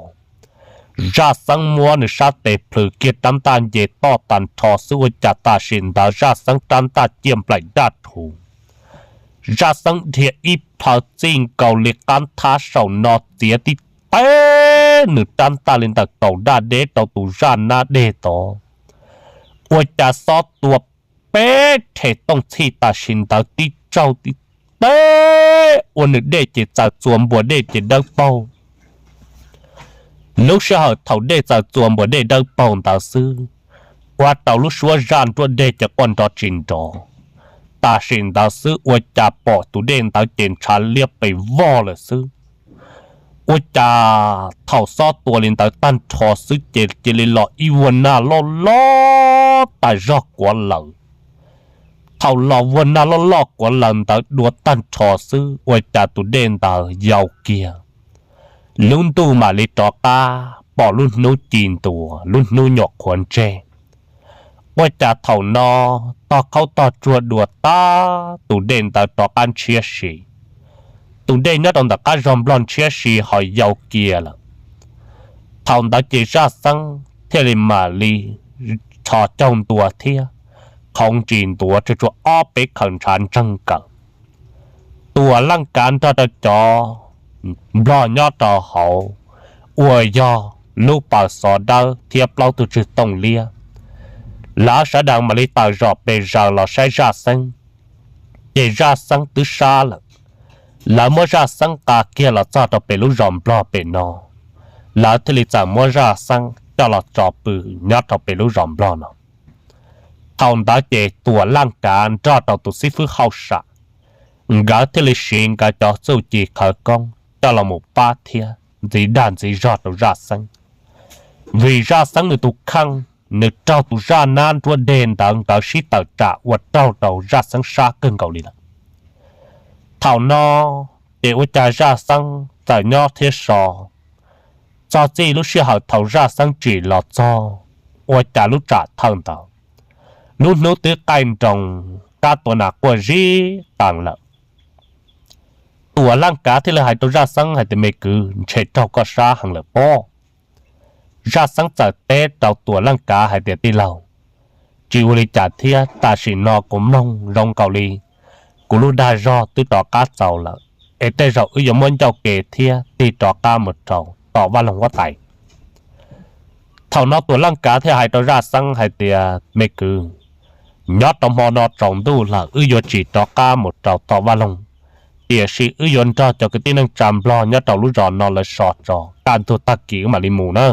zaj xeeb muab nws sab tes plhws kiag rab ntaj nce toj tag nrho xwb ua cas tam sim ntawd zaj xeeb rab ntaj ciaj nplaim daj rhuv. Zaj xeeb dhia ib plhaw txij nkaus li qab nthab saum no txiav tib teb nws rab ntaj li ntawm kaum daj deb rau tus zaj nab deg tod, ua cas xob tua peb rhe tooj txhij tam sim ntawd tib tsaug tib teb ua nws dej ces txawm txuas npuas dej ces dawb paug. Lub sij hawm thaum dej txawm txuas npuas dej dawb paug ntawd xwb, ua rau lub suab zaj nruab deg ces quaj nrov tsis nrov. Tam sim ntawd xwb ua cas pom tus dej ntawd ces ntshav liab pes vog lawm xwb. Ua cas thaum xob tua li ntawd tag nrho xwb ces cia li los ib vuag nag loj loj tas zog kuav lawm. Thaum los vuag nag loj loj kuav lawm ntawd dua tag nrho xwb ua cas tus dej ntawd yau kiag. Lub ntuj mam li rov qab pom lub hnub ci ntua, lub hnub nyuam qhuav ntseg. Ua cas thaum no tog khaub tog tsuag dua tag, tus dej ntawd rov qab ntshiab si. Tus dej nyob rau ntawm qab zog nplog ntshiab si ho yau kiag lawm. Thaum ntawd ces zaj xeeb thiaj li mam li rho caug ntua thiab qhov ntsis ntuav tsuag tsuag ob peb khaws ntshav ntseeg kawm. Tuam Leej Kav nrog rau cov nplog nyob rau hauv uas yog lub paws xov dawb thiab plaub tug tswg tooj liab, lawv sawv daws mam li tawm zom pes zaws los saib zaj xeeb. Ces zaj xeeb twb sab lawm, lawv muab zaj xeeb nqa kiag los txog rau pem lub zos nplog pem no, lawv thiaj li txawm muab zaj xeeb coj los tso pw nyob rau pem lub zos nplog no. Thaum ntawd ces Tuam Leej Kav nrog rau tus xib fwb hauj sam, nkawd thiaj li siv nkawd cov txuj ci khawv koob coj los mus pab thiab ntxiv dag ntxiv zog rau zaj xeeb. Vim zaj xeeb nws tus kheej, nws raug tus zaj nab nruab deg ntawd nkawd sib tawm tsam ua raug rau zaj xeeb sab kawg nkaus li lawm. Thaum no ces ua cas zaj xeeb txawm nyob thiab so. Txog txij lub sij hawm thaum zaj xeeb tsim los txog, ua cas lub tsam thawj ntawd, lub hnub twb qaij nroos, kab tua nas quaj zib qees lawm. Tuam Leej Kav thiaj li hais rau zaj xeeb hais tias, Me kwv, ntshe raug koj sab heev lawm pob. Zaj xeeb txawm teb rau Tuam Leej Kav hais tias, Tij laug, tsis ua li cas thiab, tam sim no kuv mloog zoo nkaus li kuv lub dag zog twb rov qab txaus lawm, es tej zaum wb yuav muab ncauj ke thiab tig rov qab mus rau tom vaj loog huab tais. Thaum no Tuam Leej Kav thiaj hais rau zaj xeeb hais tias, Me kwv, nyob rau hmo no tsaus ntuj lawm, wb yuav tsis rov qab mus rau tom vaj loog, tiam sis wb yuav nrog cov kwv tij neej tsa nplog nyob rau lub zos no lawv so tso, kaj ntug tag kis wb mam li mus na.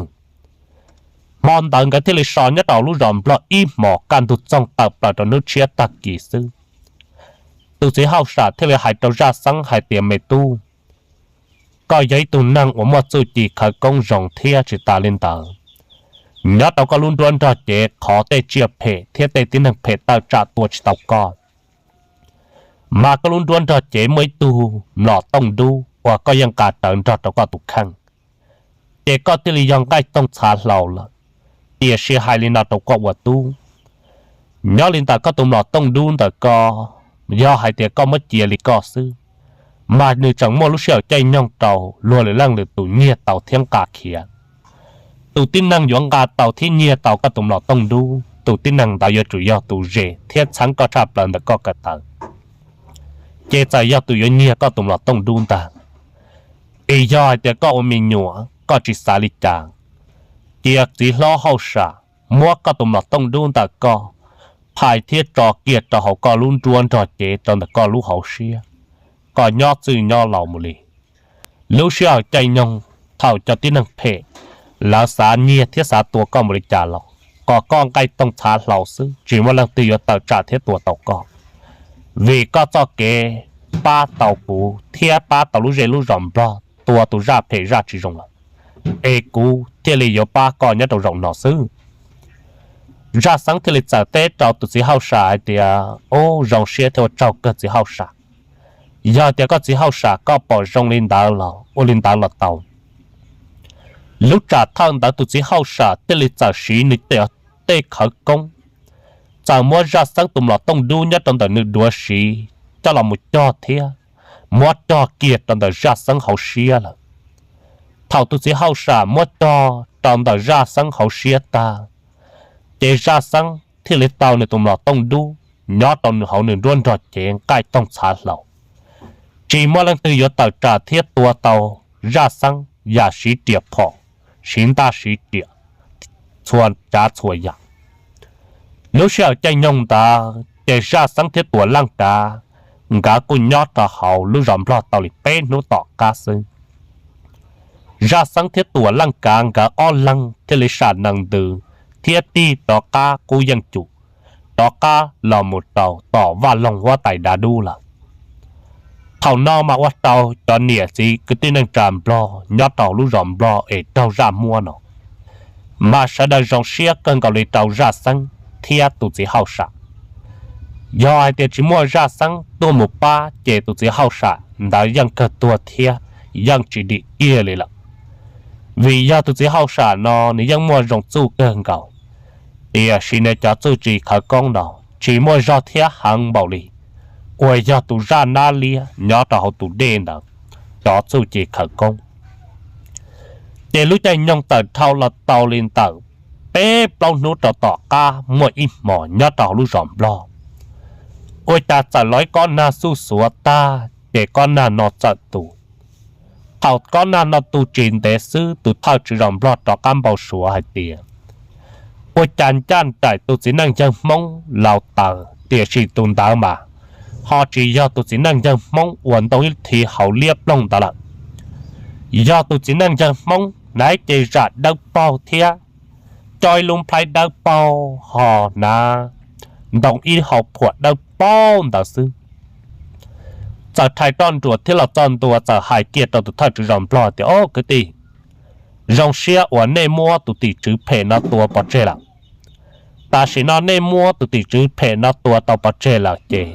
Hmo ntawd nkawd thiaj li so nyob rau lub zos nplog ib hmos, kaj ntug txoog tawm plaws rau hnub tshiab tag kis xwb. Tus txiv hauj sam thiaj li hais rau zaj xeeb hais tias, Me tub, koj yog ib tug neeg uas muaj txuj ci khawv koob zoo thiab tsis tas li ntawd, nyob rau koj lub nruab nrog cev qhov tej tsiaj phem thiab tej tib neeg phem tawm tsam tua tsis tau koj. Mas koj lub nruab nrog cev muaj ib tug mlom tooj dub uas koj yeej nqa rawv nrog rau koj tus kheej. ces koj thiaj li yog nqaij toog txhav hlau lawm. Tiam sis hais li no rau koj ua tub, nyob li ntawm koj tus mlom tooj dub ntawm koj, yog hais tias koj muab cia li koj xwb, mas nws tseem muaj lub sij hawm caij nyoog rau luag lwm leej lwm tus nyiag tau thiab nqa khiav. Tus tib neeg yuav nqa tau thiab nyiag tau koj tus mlom tooj dub, tus tib neeg ntawd yuav tsum yog tus ze thiab txheeb koj tshaj plaws ntawm koj ko taw. Ces txawm yog tus yuav nyiag koj tus mlom tooj dub ntag, es yog hais tias koj ua me nyuam koj tsis xav li cas, cia txiv hlob hauj sam muab koj tus mlom tooj dub ntawm koj phais thiab tso kiag rau hauv koj lub nruab nrog cev rau ntawm koj lub hauv siab, koj nyob txwj nyob laus mus li. Lub sij hawm caij nyoog thaum cov tib neeg phem lawv xav nyiag thiab xav tua koj mus li cas los kom koj nqaij toog txhav hlau xwb, tsis muaj leej twg yuav tawm tsam thiab tua tau koj. Vim koj txoj kev pab tau kuv thiab pab tau lub zej lub zos Nplog tua tus zaj phem zaj tsis zoo lawm, es kuv thiaj li yuav pab koj nyob rau zaum no xwb. Zaj Xeeb thiaj li txawm teb rau tus txiv hauj sam hais tias, Ub, zoo siab thiab ua tsaug kawg txiv hauj sam. Yog tias koj txiv hauj sam koj pom zoo li ntawd los ua li ntawd los tau. Lub tsam thawj ntawd tus txiv hauj sam thiaj li txawm siv nws tej khawv koob, txawm muab Zaj Xeeb tus mlom tooj dub nyob rau ntawm nws duav siv coj los mus cog thiab muab cog kiag rau ntawm Zaj Xeeb hauv siab lawm. Thaum tus txiv hauj sam muab cog rau ntawm Zaj Xeeb hauv siab tag, ces Zaj Xeeb thiaj li tau nws tus mlom tooj dub nyob rau nws hauv nws nruab nrog cev nqaij toog txhav hlau, tsis muaj leej twg yuav tawm tsam thiab tua tau Zaj Xeeb yam siv riam phom, siv ntaj siv riam, txhua tsav txhua yam. Lub sij hawm caij nyoog ntawd ces Zaj Xeeb thiab Tuam Leej Kav nkawd kuj nyob rau hauv lub zos Nplog tau li peb hnub tom qab xwb. Zaj Xeeb thiab Tuam Leej Kav nkawd ob leeg thiaj li sam nees ntws thiab tig rov qab qub yeej cum, rov qab los mus rau tom Vaj Loog Huab Tais Dav Dub lawm. Thaum no mas ua rau cov niam txiv kwv tij neej tsa Nplog nyob rau lub zos Nplog es raug zaj muab no mas sawv daws zoo siab kawg nkaus li rau Zaj Xeeb thiab tus txiv hauj sam. Yog hais tias tsis muaj Zaj Xeeb tuaj mus pab ces tus txiv hauj sam ntawd yeej kawg tuag thiab yeej tsis dim kiag li lawm. Vim yog tus txiv hauj sam no nws yeej muaj zoo txuj kawg nkaus, tiam sis nws cov txuj ci khawv koob no tsis muaj zog thiab heev npaum li uas yog tus zaj nab liab nyob rau hauv tus dej ntawd cov txuj ci khawv koob. Ces lub caij nyoog tawm dhau los tau li ntawm peb plaub hnub rau tom qab muaj ib hmos nyob rau hauv lub zos Nplog, ua cas txawm los ib kob nag xuj xuav tag ces kob nag no txawm tu. Thaum kob nag no tu tsis ntev xwb tus thawj tswv zos Nplog rov qab npau suav hais tias, ua cas ncaj nraim tus txiv neej yawg Hmoob laus taws tiam sis tus ntawd mas ho tsis yog tus txiv neej yawg Hmoob uas ntoo ib thiv hauv liab ploog ntawd lawm. Yog tus txiv neej yawg Hmoob hnav ib ce zam dawb paug thiab coj ib lub nplhaib dawb paug ho hnav ntoo ib hau phuam dawb paug ntawd xwb. Txawm rhais roj nruas thiab los txog ntua txawm hais kiag rau tus thawj tswv zos Nplog tias, Au kwv tij, zoo siab uas nej muab tus tim tswv phem no tua pov tseg lawm. Tam sim no nej muab tus tim tswv phem no tua tau pov tseg lawm ces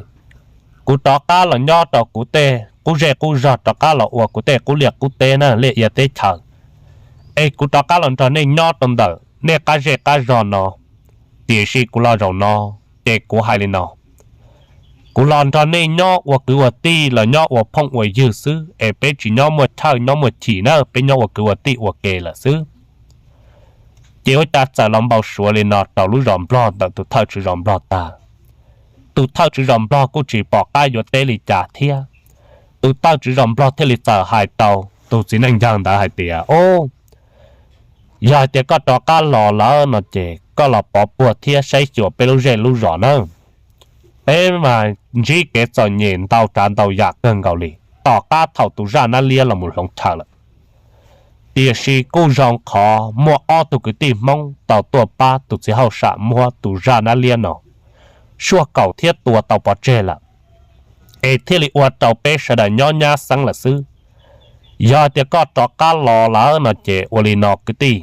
kuv rov qab los nyob rau kuv tej qub zej qub zog, rov qab los ua kuv tej qub liaj qub teb na, liaj ia teb chaws, es kuv rov qab los nrog nej nyob rau ntawm nej qab zej qab zog no. Tiam sis kuv los zaum no ces kuv hais li no, kuv los nrog nej nyob ua kwv ua tij los nyob ua phooj ua ywg xwb es peb tsis nyob muaj chawj nyob muaj chim na, peb nyob ua kwv ua tij ua ke lawm xwb. Ces ua cas txawm los npau suav li no rau lub zos Nplog ntawm tus thawj tswv zos Nplog tag. Tus thawj tswv zos Nplog kuj tsis pom qab yuav teb li cas thiab. Tus thawj tswv zos Nplog thiaj li txawm hais rau tus txiv neej yawg ntawd hais tias, Au, yog hais tias koj rov qab los lawm no ces koj los pov puag thiab saib xyuas peb lub zej lub zos nawb. Peb mas ntsib kev txom nyem ntau tsav ntau yam kawg nkaus li tom qab thaum tus zaj nab liab los mus hloov chaw lawm. Tiam sis kuj zoo qhov muaj ob tug kwv tij Hmoob tau tuaj pab tus txiv hauj sam muab tus zaj nab liab no suaj kaum thiab tua tau pov tseg lawm, es thiaj li ua rau peb sawv daws nyob nyab xeeb lawm xwb. Yog tias koj rov qab los lawm no ces ua li no kwv tij,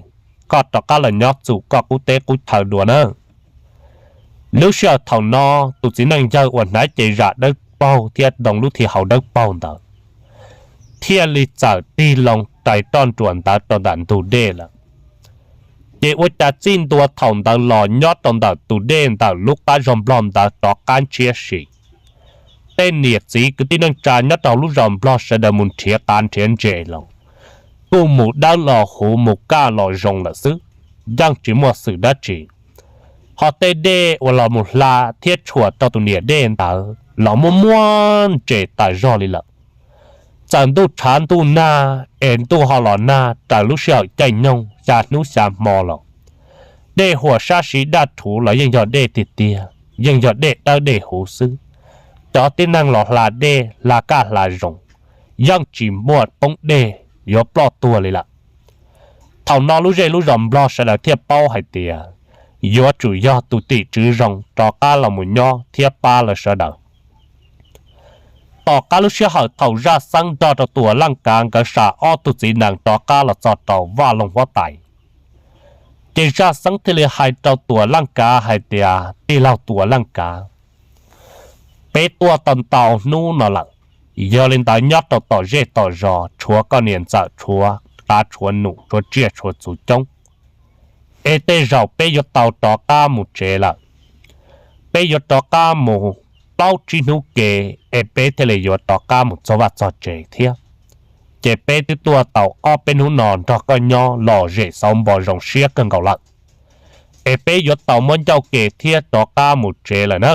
koj rov qab los nyob txum koj qub teb qub chaw dua nawb. Lub sij hawm thaum no tus txiv neej yawg uas hnav cev zam dawb paug thiab ntoo lub thiv hauv dawb paug ntawd thiaj li txawm tig loo rais roj nruas ntawd rau ntawm ntug dej lawm. Ces ua cas txij ntua thaum ntawd los nyob rau ntawm tus dej ntawm lub qab zog nplog ntawd rov qab ntshiab si. Tej niam txiv kwv tij neej tsa nyob rau lub zos nplog sawv daws mus nrhiav qav nrhiav ntses los kuj mus dawb los huv mus kaj los zoo lawm xwb, yeej tsis muaj xwm dab tsi. Ho tej dej uas los mus hla thiab tshuam rau tus niam dej ntawd los muaj muaj ntses tas zog li lawm. Txawm ntuj tshav ntuj nag es ntuj ho los nag raws lub sij hawm caij nyoog xya hnub xya hmo los, dej huam sab siv daj rhuv los yeej yog dej tiag tiag, yeej yog dej dawb dej huv xwb. Cov tib neeg los hla dej hla kaj hla zoo, yeej tsis muaj poob dej yuav ploj tuag li lawm. Thaum no lub zej lub zos nplog sawv daws thiaj paub hais tias yuav tsum yog tus tim tswv zoo rov qab los mus nyob thiab pab lawv sawv daws. Tom qab lub sij hawm thaum Zaj Xeeb nrog rau Tuam Leej Kav nkawd sam ob tug txiv nees rov qab los txog rau Vaj Loog Huab Tais, ces Zaj Xeeb thiaj li hais rau Tuam Leej Kav hais tias, Tij laug Tuam Leej Kav, peb tuaj tau ntau hnub no lawm, yog li ntawd nyob rau tom zej tom zos tshuav koj niam ntxawm tshuav qav tshuav num tshuav tsiaj tshuav txhu coob, es tej zaum peb yuav tau rov qab mus tsev lawm. Peb yuav rov qab mus plaub tsib hnub ke es peb thiaj li yuav rov qab mus txog vaj txog tsev thiab. Ces peb twb tuaj tau ob peb hnub no nrog koj nyob lom zem xauv npo zoo siab kawg nkaus lawm, es peb yuav tau muab ncauj ke thiab rov qab mus tsev lawm na.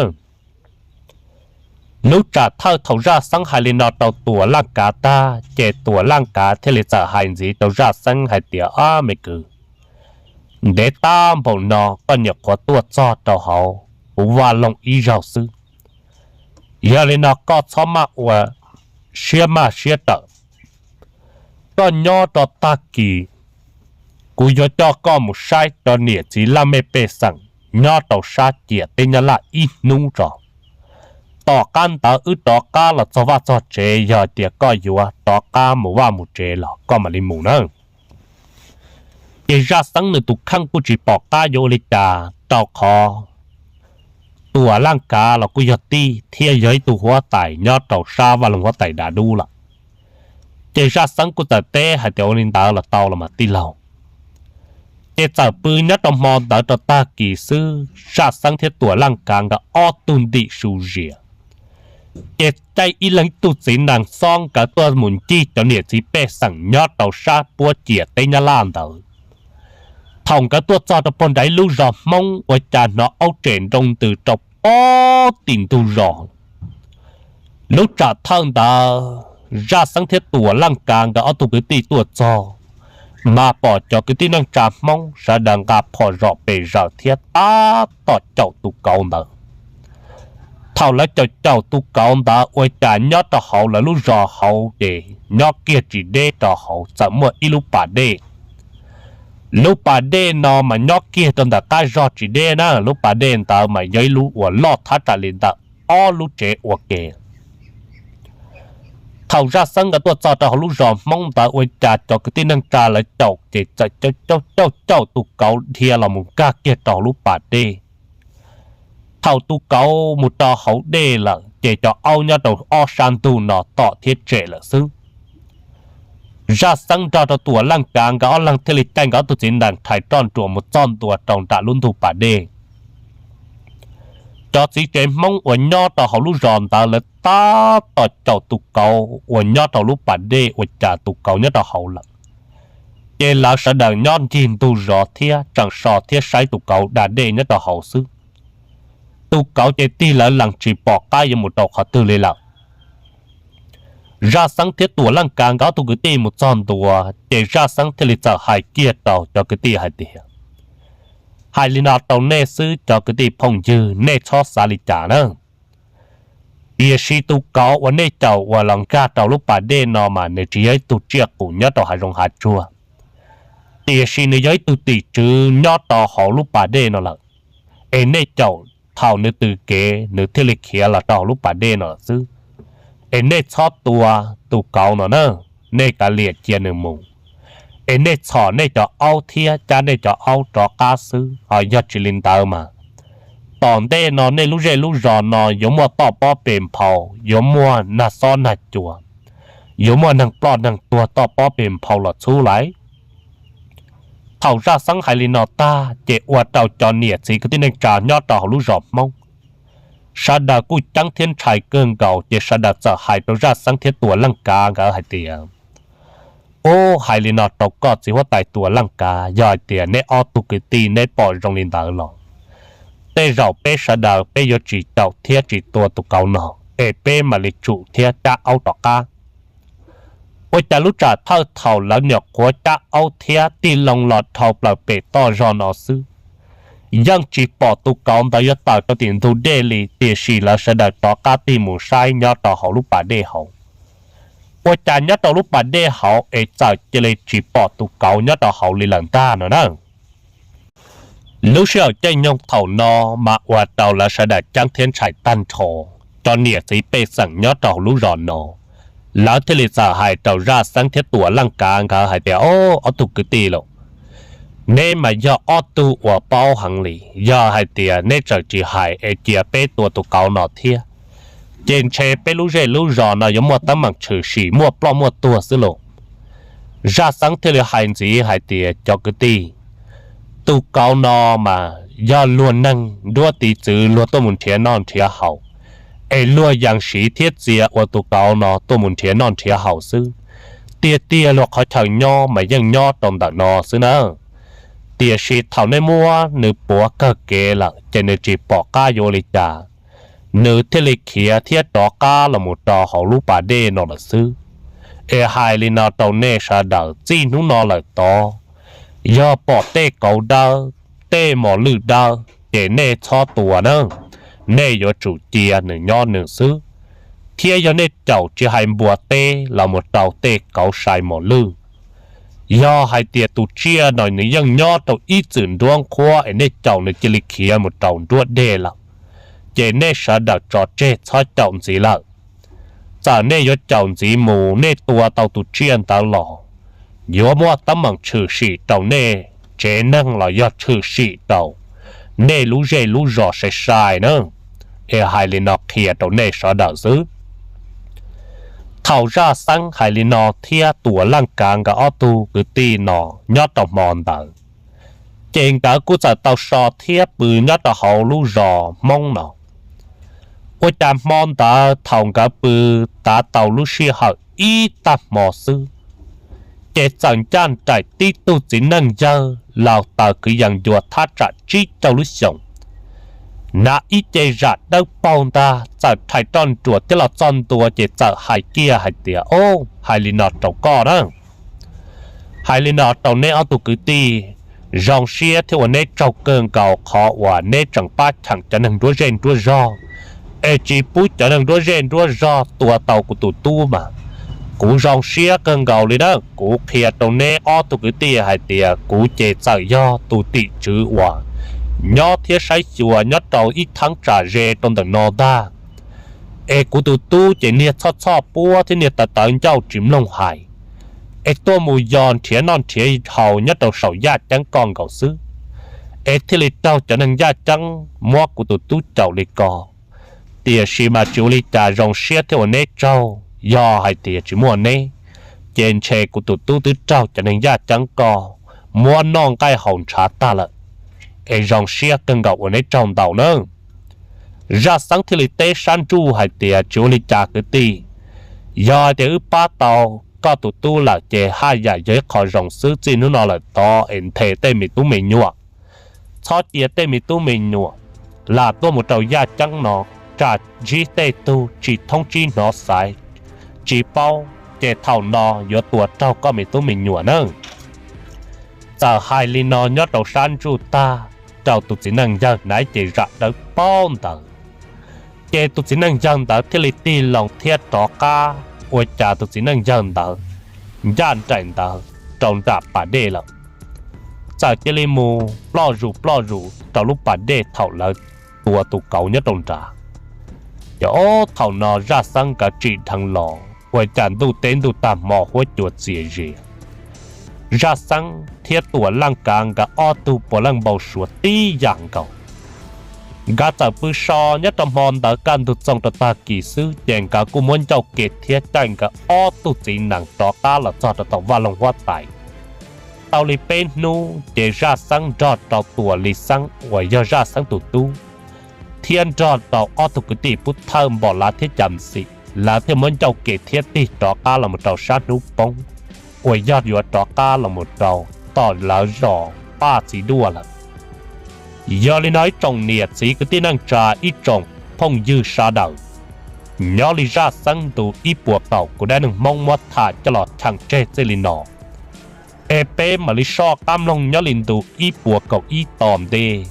Lub tsam thawj thaum Zaj Xeeb hais li no rau Tuam Leej Kav tag, ces Tuam Leej Kav thiaj li txawm hais ntxiv rau Zaj Xeeb hais tias, Ab me kwv, ntev tab npaum no koj nyuam qhuav tuaj txog rau hauv kuv Vaj Loog ib zaug xwb. Yog li no koj txhob maj ua siab maj siab tawm. Koj nyob rau tag kis, kuv yuav coj koj mus saib rau niam txiv laj mej pej xeem nyob rau sab ciam teb Nyab Laj ib hnub tso. Tom qab ntawd wb rov qab los txog vaj txog tsev, yog tias koj yuav rov qab mus vaj mus tsev los koj mam li mus na. Ces Zaj Xeeb nws tus kheej kuj tsis pom qab yuav ua li cas, rau qhov Tuam Leej Kav los kuj yog tij thiab yog ib tug huab tais nyob rau sab Vaj Loog Huab Tais dav dub lawm. Ces Zaj Xeeb kuj txawm teb hais tias, Ua li ntawd los tau los mas tij laug. Ces txawm pw nyob rau hmo ntawd rau tag kis xwb, Zaj Xeeb thiab Tuam Leej Kav nkawd ob tug ntim su zias, ces caij ib leeg ib tug txiv nees xob nkawd tuaj mus ncig cov niam txiv pej xeem nyob rau sab puab ciam teb Nyab Laj ntawd. Thaum nkawd tuaj txog rau puag nram ib lub zos Hmoob ua cas hnov aub tsem nroo ntws rau pob tim ntug zos. Lub tsam thawj ntawd Zaj Xeeb thiab Tuam Leej Kav nkawd ob tug kwv tij tuaj txog, mas pom cov kwv tij neej tsa Hmoob sawv daws nqa phom zom pes zaws thiab tab tom caum tus kauv ntawd. Thaum lawv caum caum tus kauv ntawd ua cas nyob rau hauv lawv lub zos hauv ces nyob kiag tsis deb rau hauv txawm muaj ib lub pas dej. Lub pas dej no mas nyob kiag rau ntawm qab zog tsis deb na, lub pas dej ntawd mas yog ib lub uas loj thab tsam li ntawm ob lub tsev ua ke. Thaum Zaj Xeeb nkawd tuaj txog rau hauv lub zos Hmoob ntawd ua cas cov kwv tij neej tsa lawv caum ces txawm caum caum caum tus kauv dhia los mus nkag kiag rau hauv lub pas dej. Thaum tus kauv mus rau hauv dej lawm ces cov aub nyob rau ob sab ntug no tom thiab tsem lawm xwb. Zaj Xeeb nrog rau Tuam Leej Kav nkawd ob leeg thiaj li caij nkawd ob tug txiv nees rhais roj nruas mus txog ntua rau nram lub ntug pas dej. Cov txiv tsev Hmoob uas nyob rau hauv lub zos ntawd lawv tab tom caum tus kauv uas nyob rau lub pas dej ua cas tus kauv nyob rau hauv lawm. Ces lawv sawv daws nyob ncig ntug zos thiab tseem so thiab saib tus kauv da dej nyob rau hauv xwb. Tus kauv ces tig lawv lees tsis pom qab yuav mus rau qhov twg li lawm. Zaj Xeeb thiab Tuam Leej Kav nkawd ob tug kwv tij mus txog ntua ces Zaj Xeeb thiaj li txawm hais kiag rau cov kwv tij hais tias, Hais li no rau nej xwb cov kwv tij phooj ywg, nej txhob xav li cas na. Tiam sis tus kauv uas nej caum uas los nkag rau lub pas dej no mas nws tsis yog ib tug tsiaj qus nyob rau hav zoov hav tsuag, tiam sis nws yog ib tug tim tswv nyob rau hauv lub pas dej no lawm. Es nej caum thaum nws tws kev nws thiaj li khiav los rau hauv lub pas dej no lawm xwb. Es nej txhob tua tus kauv no na, nej kav liam cia nws mus. Es nej txhom nej cov aub thiab cab nej cov aub rov qab xwb, ho yog tsis li ntawd mas tom ntej no nej lub zej lub zos no yuav muaj toj pob pes nphau, yuav muaj nag xob nag cua, yuav muaj neeg ploj neeg tuag toj pob pes nphau los txhub lawm. Thaum Zaj Xeeb hais li no tag ces ua rau cov niam txiv kwv tij neej tsa nyob rau hauv lub zos Hmoob, sawv daws kuj ceeb thiab ntshai kawg nkaus ces sawv daws txawm hais rau Zaj Xeeb thiab Tuam Leej Kav nkawd hais tias, Ub, hais li no rau koj txiv huab tais Tuam Leej Kav, yog hais tias neb ob tug kwv tij neb pom zoo li ntawd los tej zaum peb sawv daws peb yuav tsis caum thiab tsis tua tus kauv no, es peb mam li tsum thiab cab aub rov qab. Ua cas lub tsam thawj thaum lawv nyuam qhuav cab aub thiab tig loo los dhau plaws pem toj zog no xwb, yeej tsis pom tus kauv ntawd yuav tawm rau tim ntug dej li, tiam sis lawv sawv daws rov qab tig mus saib nyob rau hauv lub pas dej hauv. Ua cas nyob rau lub pas dej hauv es txawm cia li tsis pom tus kauv nyob rau hauv li lawm ntag no na. Lub sij hawm caij nyoog thaum no mas ua rau lawv sawv daws ceeb thiab ntshai tag nrho. Cov niam txiv pej xeem nyob rau hauv lub zos no, lawv thiaj li txawm hais rau Zaj Xeeb thiab Tuam Leej Kav nkawd hais tias, Ob, ob tug kwv tij los, neb mas yog ob tug uas paub heev li, yog hais tias neb tseem tsis hais es cia peb tua tus kauv no thiab, ces ntshe peb lub zej lub zos no yuav muaj teeb meem tshwm sim muaj ploj muaj tuag xwb los. Zaj Xeeb thiaj li hais ntxiv hais tias, Cov kwv tij, tus kauv no mas yog luag neeg nruab tiv txwv luag tuaj mus nrhiav noj nrhiav haus, es luag yees siv thiab txia ua tus kauv no tuaj mus nrhiav noj nrhiav haus xwb. Tiag tiag luag qhov chaw nyob mas yeej nyob rau ntawm no xwb na. Tiam sis thaum nej muab nws puav kawg kev lawm ces nws tsis pom qab yuav ua li cas, nws thiaj li khiav thiab rov qab los mus rau hauv lub pas dej no lawm xwb. Es hais li no rau nej sawv daws, txij hnub no lawm tod, yog pom tej kauv dawb, tej mos lwj dawb ces nej txhob tua na, nej yuav tsum cia nws nyob nws xwb. Thiab yog nej caum tsis hais npua teb los mus rau tej kauv sai mos lwj, yog hais tias tus tsiaj no nws yeej nyob rau ib txwm nruab nqhuab es nej caum nws cia li khiav mus rau nruab dej lawm, ces nej sawv daws tso tseg txhob caum ntxiv lawm. Txawm nej yuav caum ntxiv mus nej tua tau tus tsiaj ntawd los yuav muaj teeb meem tshwm sim rau nej tsev neeg los yog tshwm sim rau nej lub zej lub zos sai sai na. Es hais li no qhia rau nej sawv daws xwb. Thaum Zaj Xeeb hais li no thiab Tuam Leej Kav nkawd ob tug kwv tij no nyob rau hmo ntawd, ces nkawd kuj txawm tau so thiab pw nyob rau hauv lub zos Hmoob no. Ua cas hmo ntawd thaum nkawd pw tav tau lub sij hawm ib tag hmo xwb, ces txawm ncaj nraim tib tug txiv neej yawg laus taws kwv yees ncua thaj tsam tsib caug lub xyoos, hnav ib ce zam dawb paug ntag txawm rhais roj nruas thiab los txog ntua ces txawm hais kiag hais tias, Ob, hais li no rau koj na, hais li no rau neb ob tug kwv tij, zoo siab thiab ua neb tsaug kawg nkaus qhov uas neb tseem pab cheem cov neeg nruab zej nruab zog, es tsis pub cov neeg nruab zej nruab zog tua tau kuv tus tub mas kuv zoo siab kawg nkaus li na. Kuv qhia rau neb ob tug kwv tij hais tias kuv ces txawm yog tus tim tswv uas nyob thiab saib xyuas nyob rau ib thaj tsam ze rau ntawm no ntag. Es kuv tus tub ces niag txhoj txhoj puab thiab niag tawv tawv ncauj tsis mloog hais, es tuaj mus yos nrhiav noj nrhiav haus nyob rau saum yaj ceeb koj nkaus xwb, es thiaj li raug cov neeg yaj ceeb muab kuv tus tub caum li ko. Tiam sis mas tsis ua li cas, zoo siab thiab ua neb tsaug, yog hais tias tsis muaj neb, ces ntshe kuv tus tub twb raug cov neeg yaj ceeb koj muab noj nqaij haus ntshav tag lawm. Es zoo siab kawg nkaus, ua neb tsaug ntau nawb. Zaj Xeeb thiaj li teb sab ntsuj hais tias, Tsis ua li cas kwv tij, yog hais tias wb pab tau koj tus tub lawm ces haj yam yog ib qho zoo xwb. Txij hnub no lawm tod es nthe tej me tub me nyuam, txhob cia tej me tub me nyuam lam tuaj mus rau yaj ceeb no, tsam ntsib tej tug tsis thoob tsib hnov xaiv, tsis paub, ces thaum no yuav tua raug koj me tub me nyuam nawb. Txawm hais li no nyob rau sab ntsuj tag, rau tus txiv neej yawg hnav ib ce zam dawb paug ntawd, ces tus txiv neej yawg ntawd thiaj li tig loo thiab rov qab. Ua cas tus txiv neej yawg ntawd ncaj nraim ntawd rau nram pas dej lawm, txawm cia li mus ploj zus ploj zus rau lub pas dej thaum lawv tua tus kauv nyob rau nrad. Ces ob thaum no Zaj Xeeb nkawd tsim dheev los, ua cas ntuj teb ntuj tag hmo huab cua txias zias. Zaj Xeeb thiab Tuam Leej Kav nkawd ob tug puav leej npau suav tib yam nkaus. Nkawd txawm pw so nyob rau hmo ntawd kaj ntug txoog rau tag kis xwb ces nkawd kuj muab ncauj ke thiab caij nkawd ob tug txiv nees rov qab los txog rau tom vaj loog huab tais. Tau li peb hnub ces Zaj Xeeb nrog rau Tuam Lis Xeeb uas yog Zaj Xeeb tus tub, thiab nrog rau ob tug kwv tij Pub Thawj Npom Lav thiab Cas Xim, lawv thiaj muab ncauj ke thiab tig rov qab los mus rau sab hnub poob, uas yog yuav rov qab los mus rau tom lawv zos Paj Txiv Duaj lawm. Yog li no ib tsoom niam txiv kwv tij neej tsa ib tsoom phooj ywg sawv daws, nyob li Zaj Xeeb ntu ib puas kaum kuv Dab Neeg Hmoob muab tham coj los cheem tseg txij li no, es peb mam li soj qab mloog nyob li ntu ib puas kaum ib tom ntej,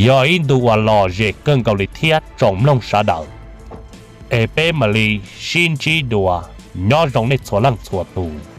yog ib ntu uas lom zem kawg nkaus li thiab tsoom mloog sawv daws, es peb mam li sib ntsib dua, nyob zoo nej txhua leej txhua tus.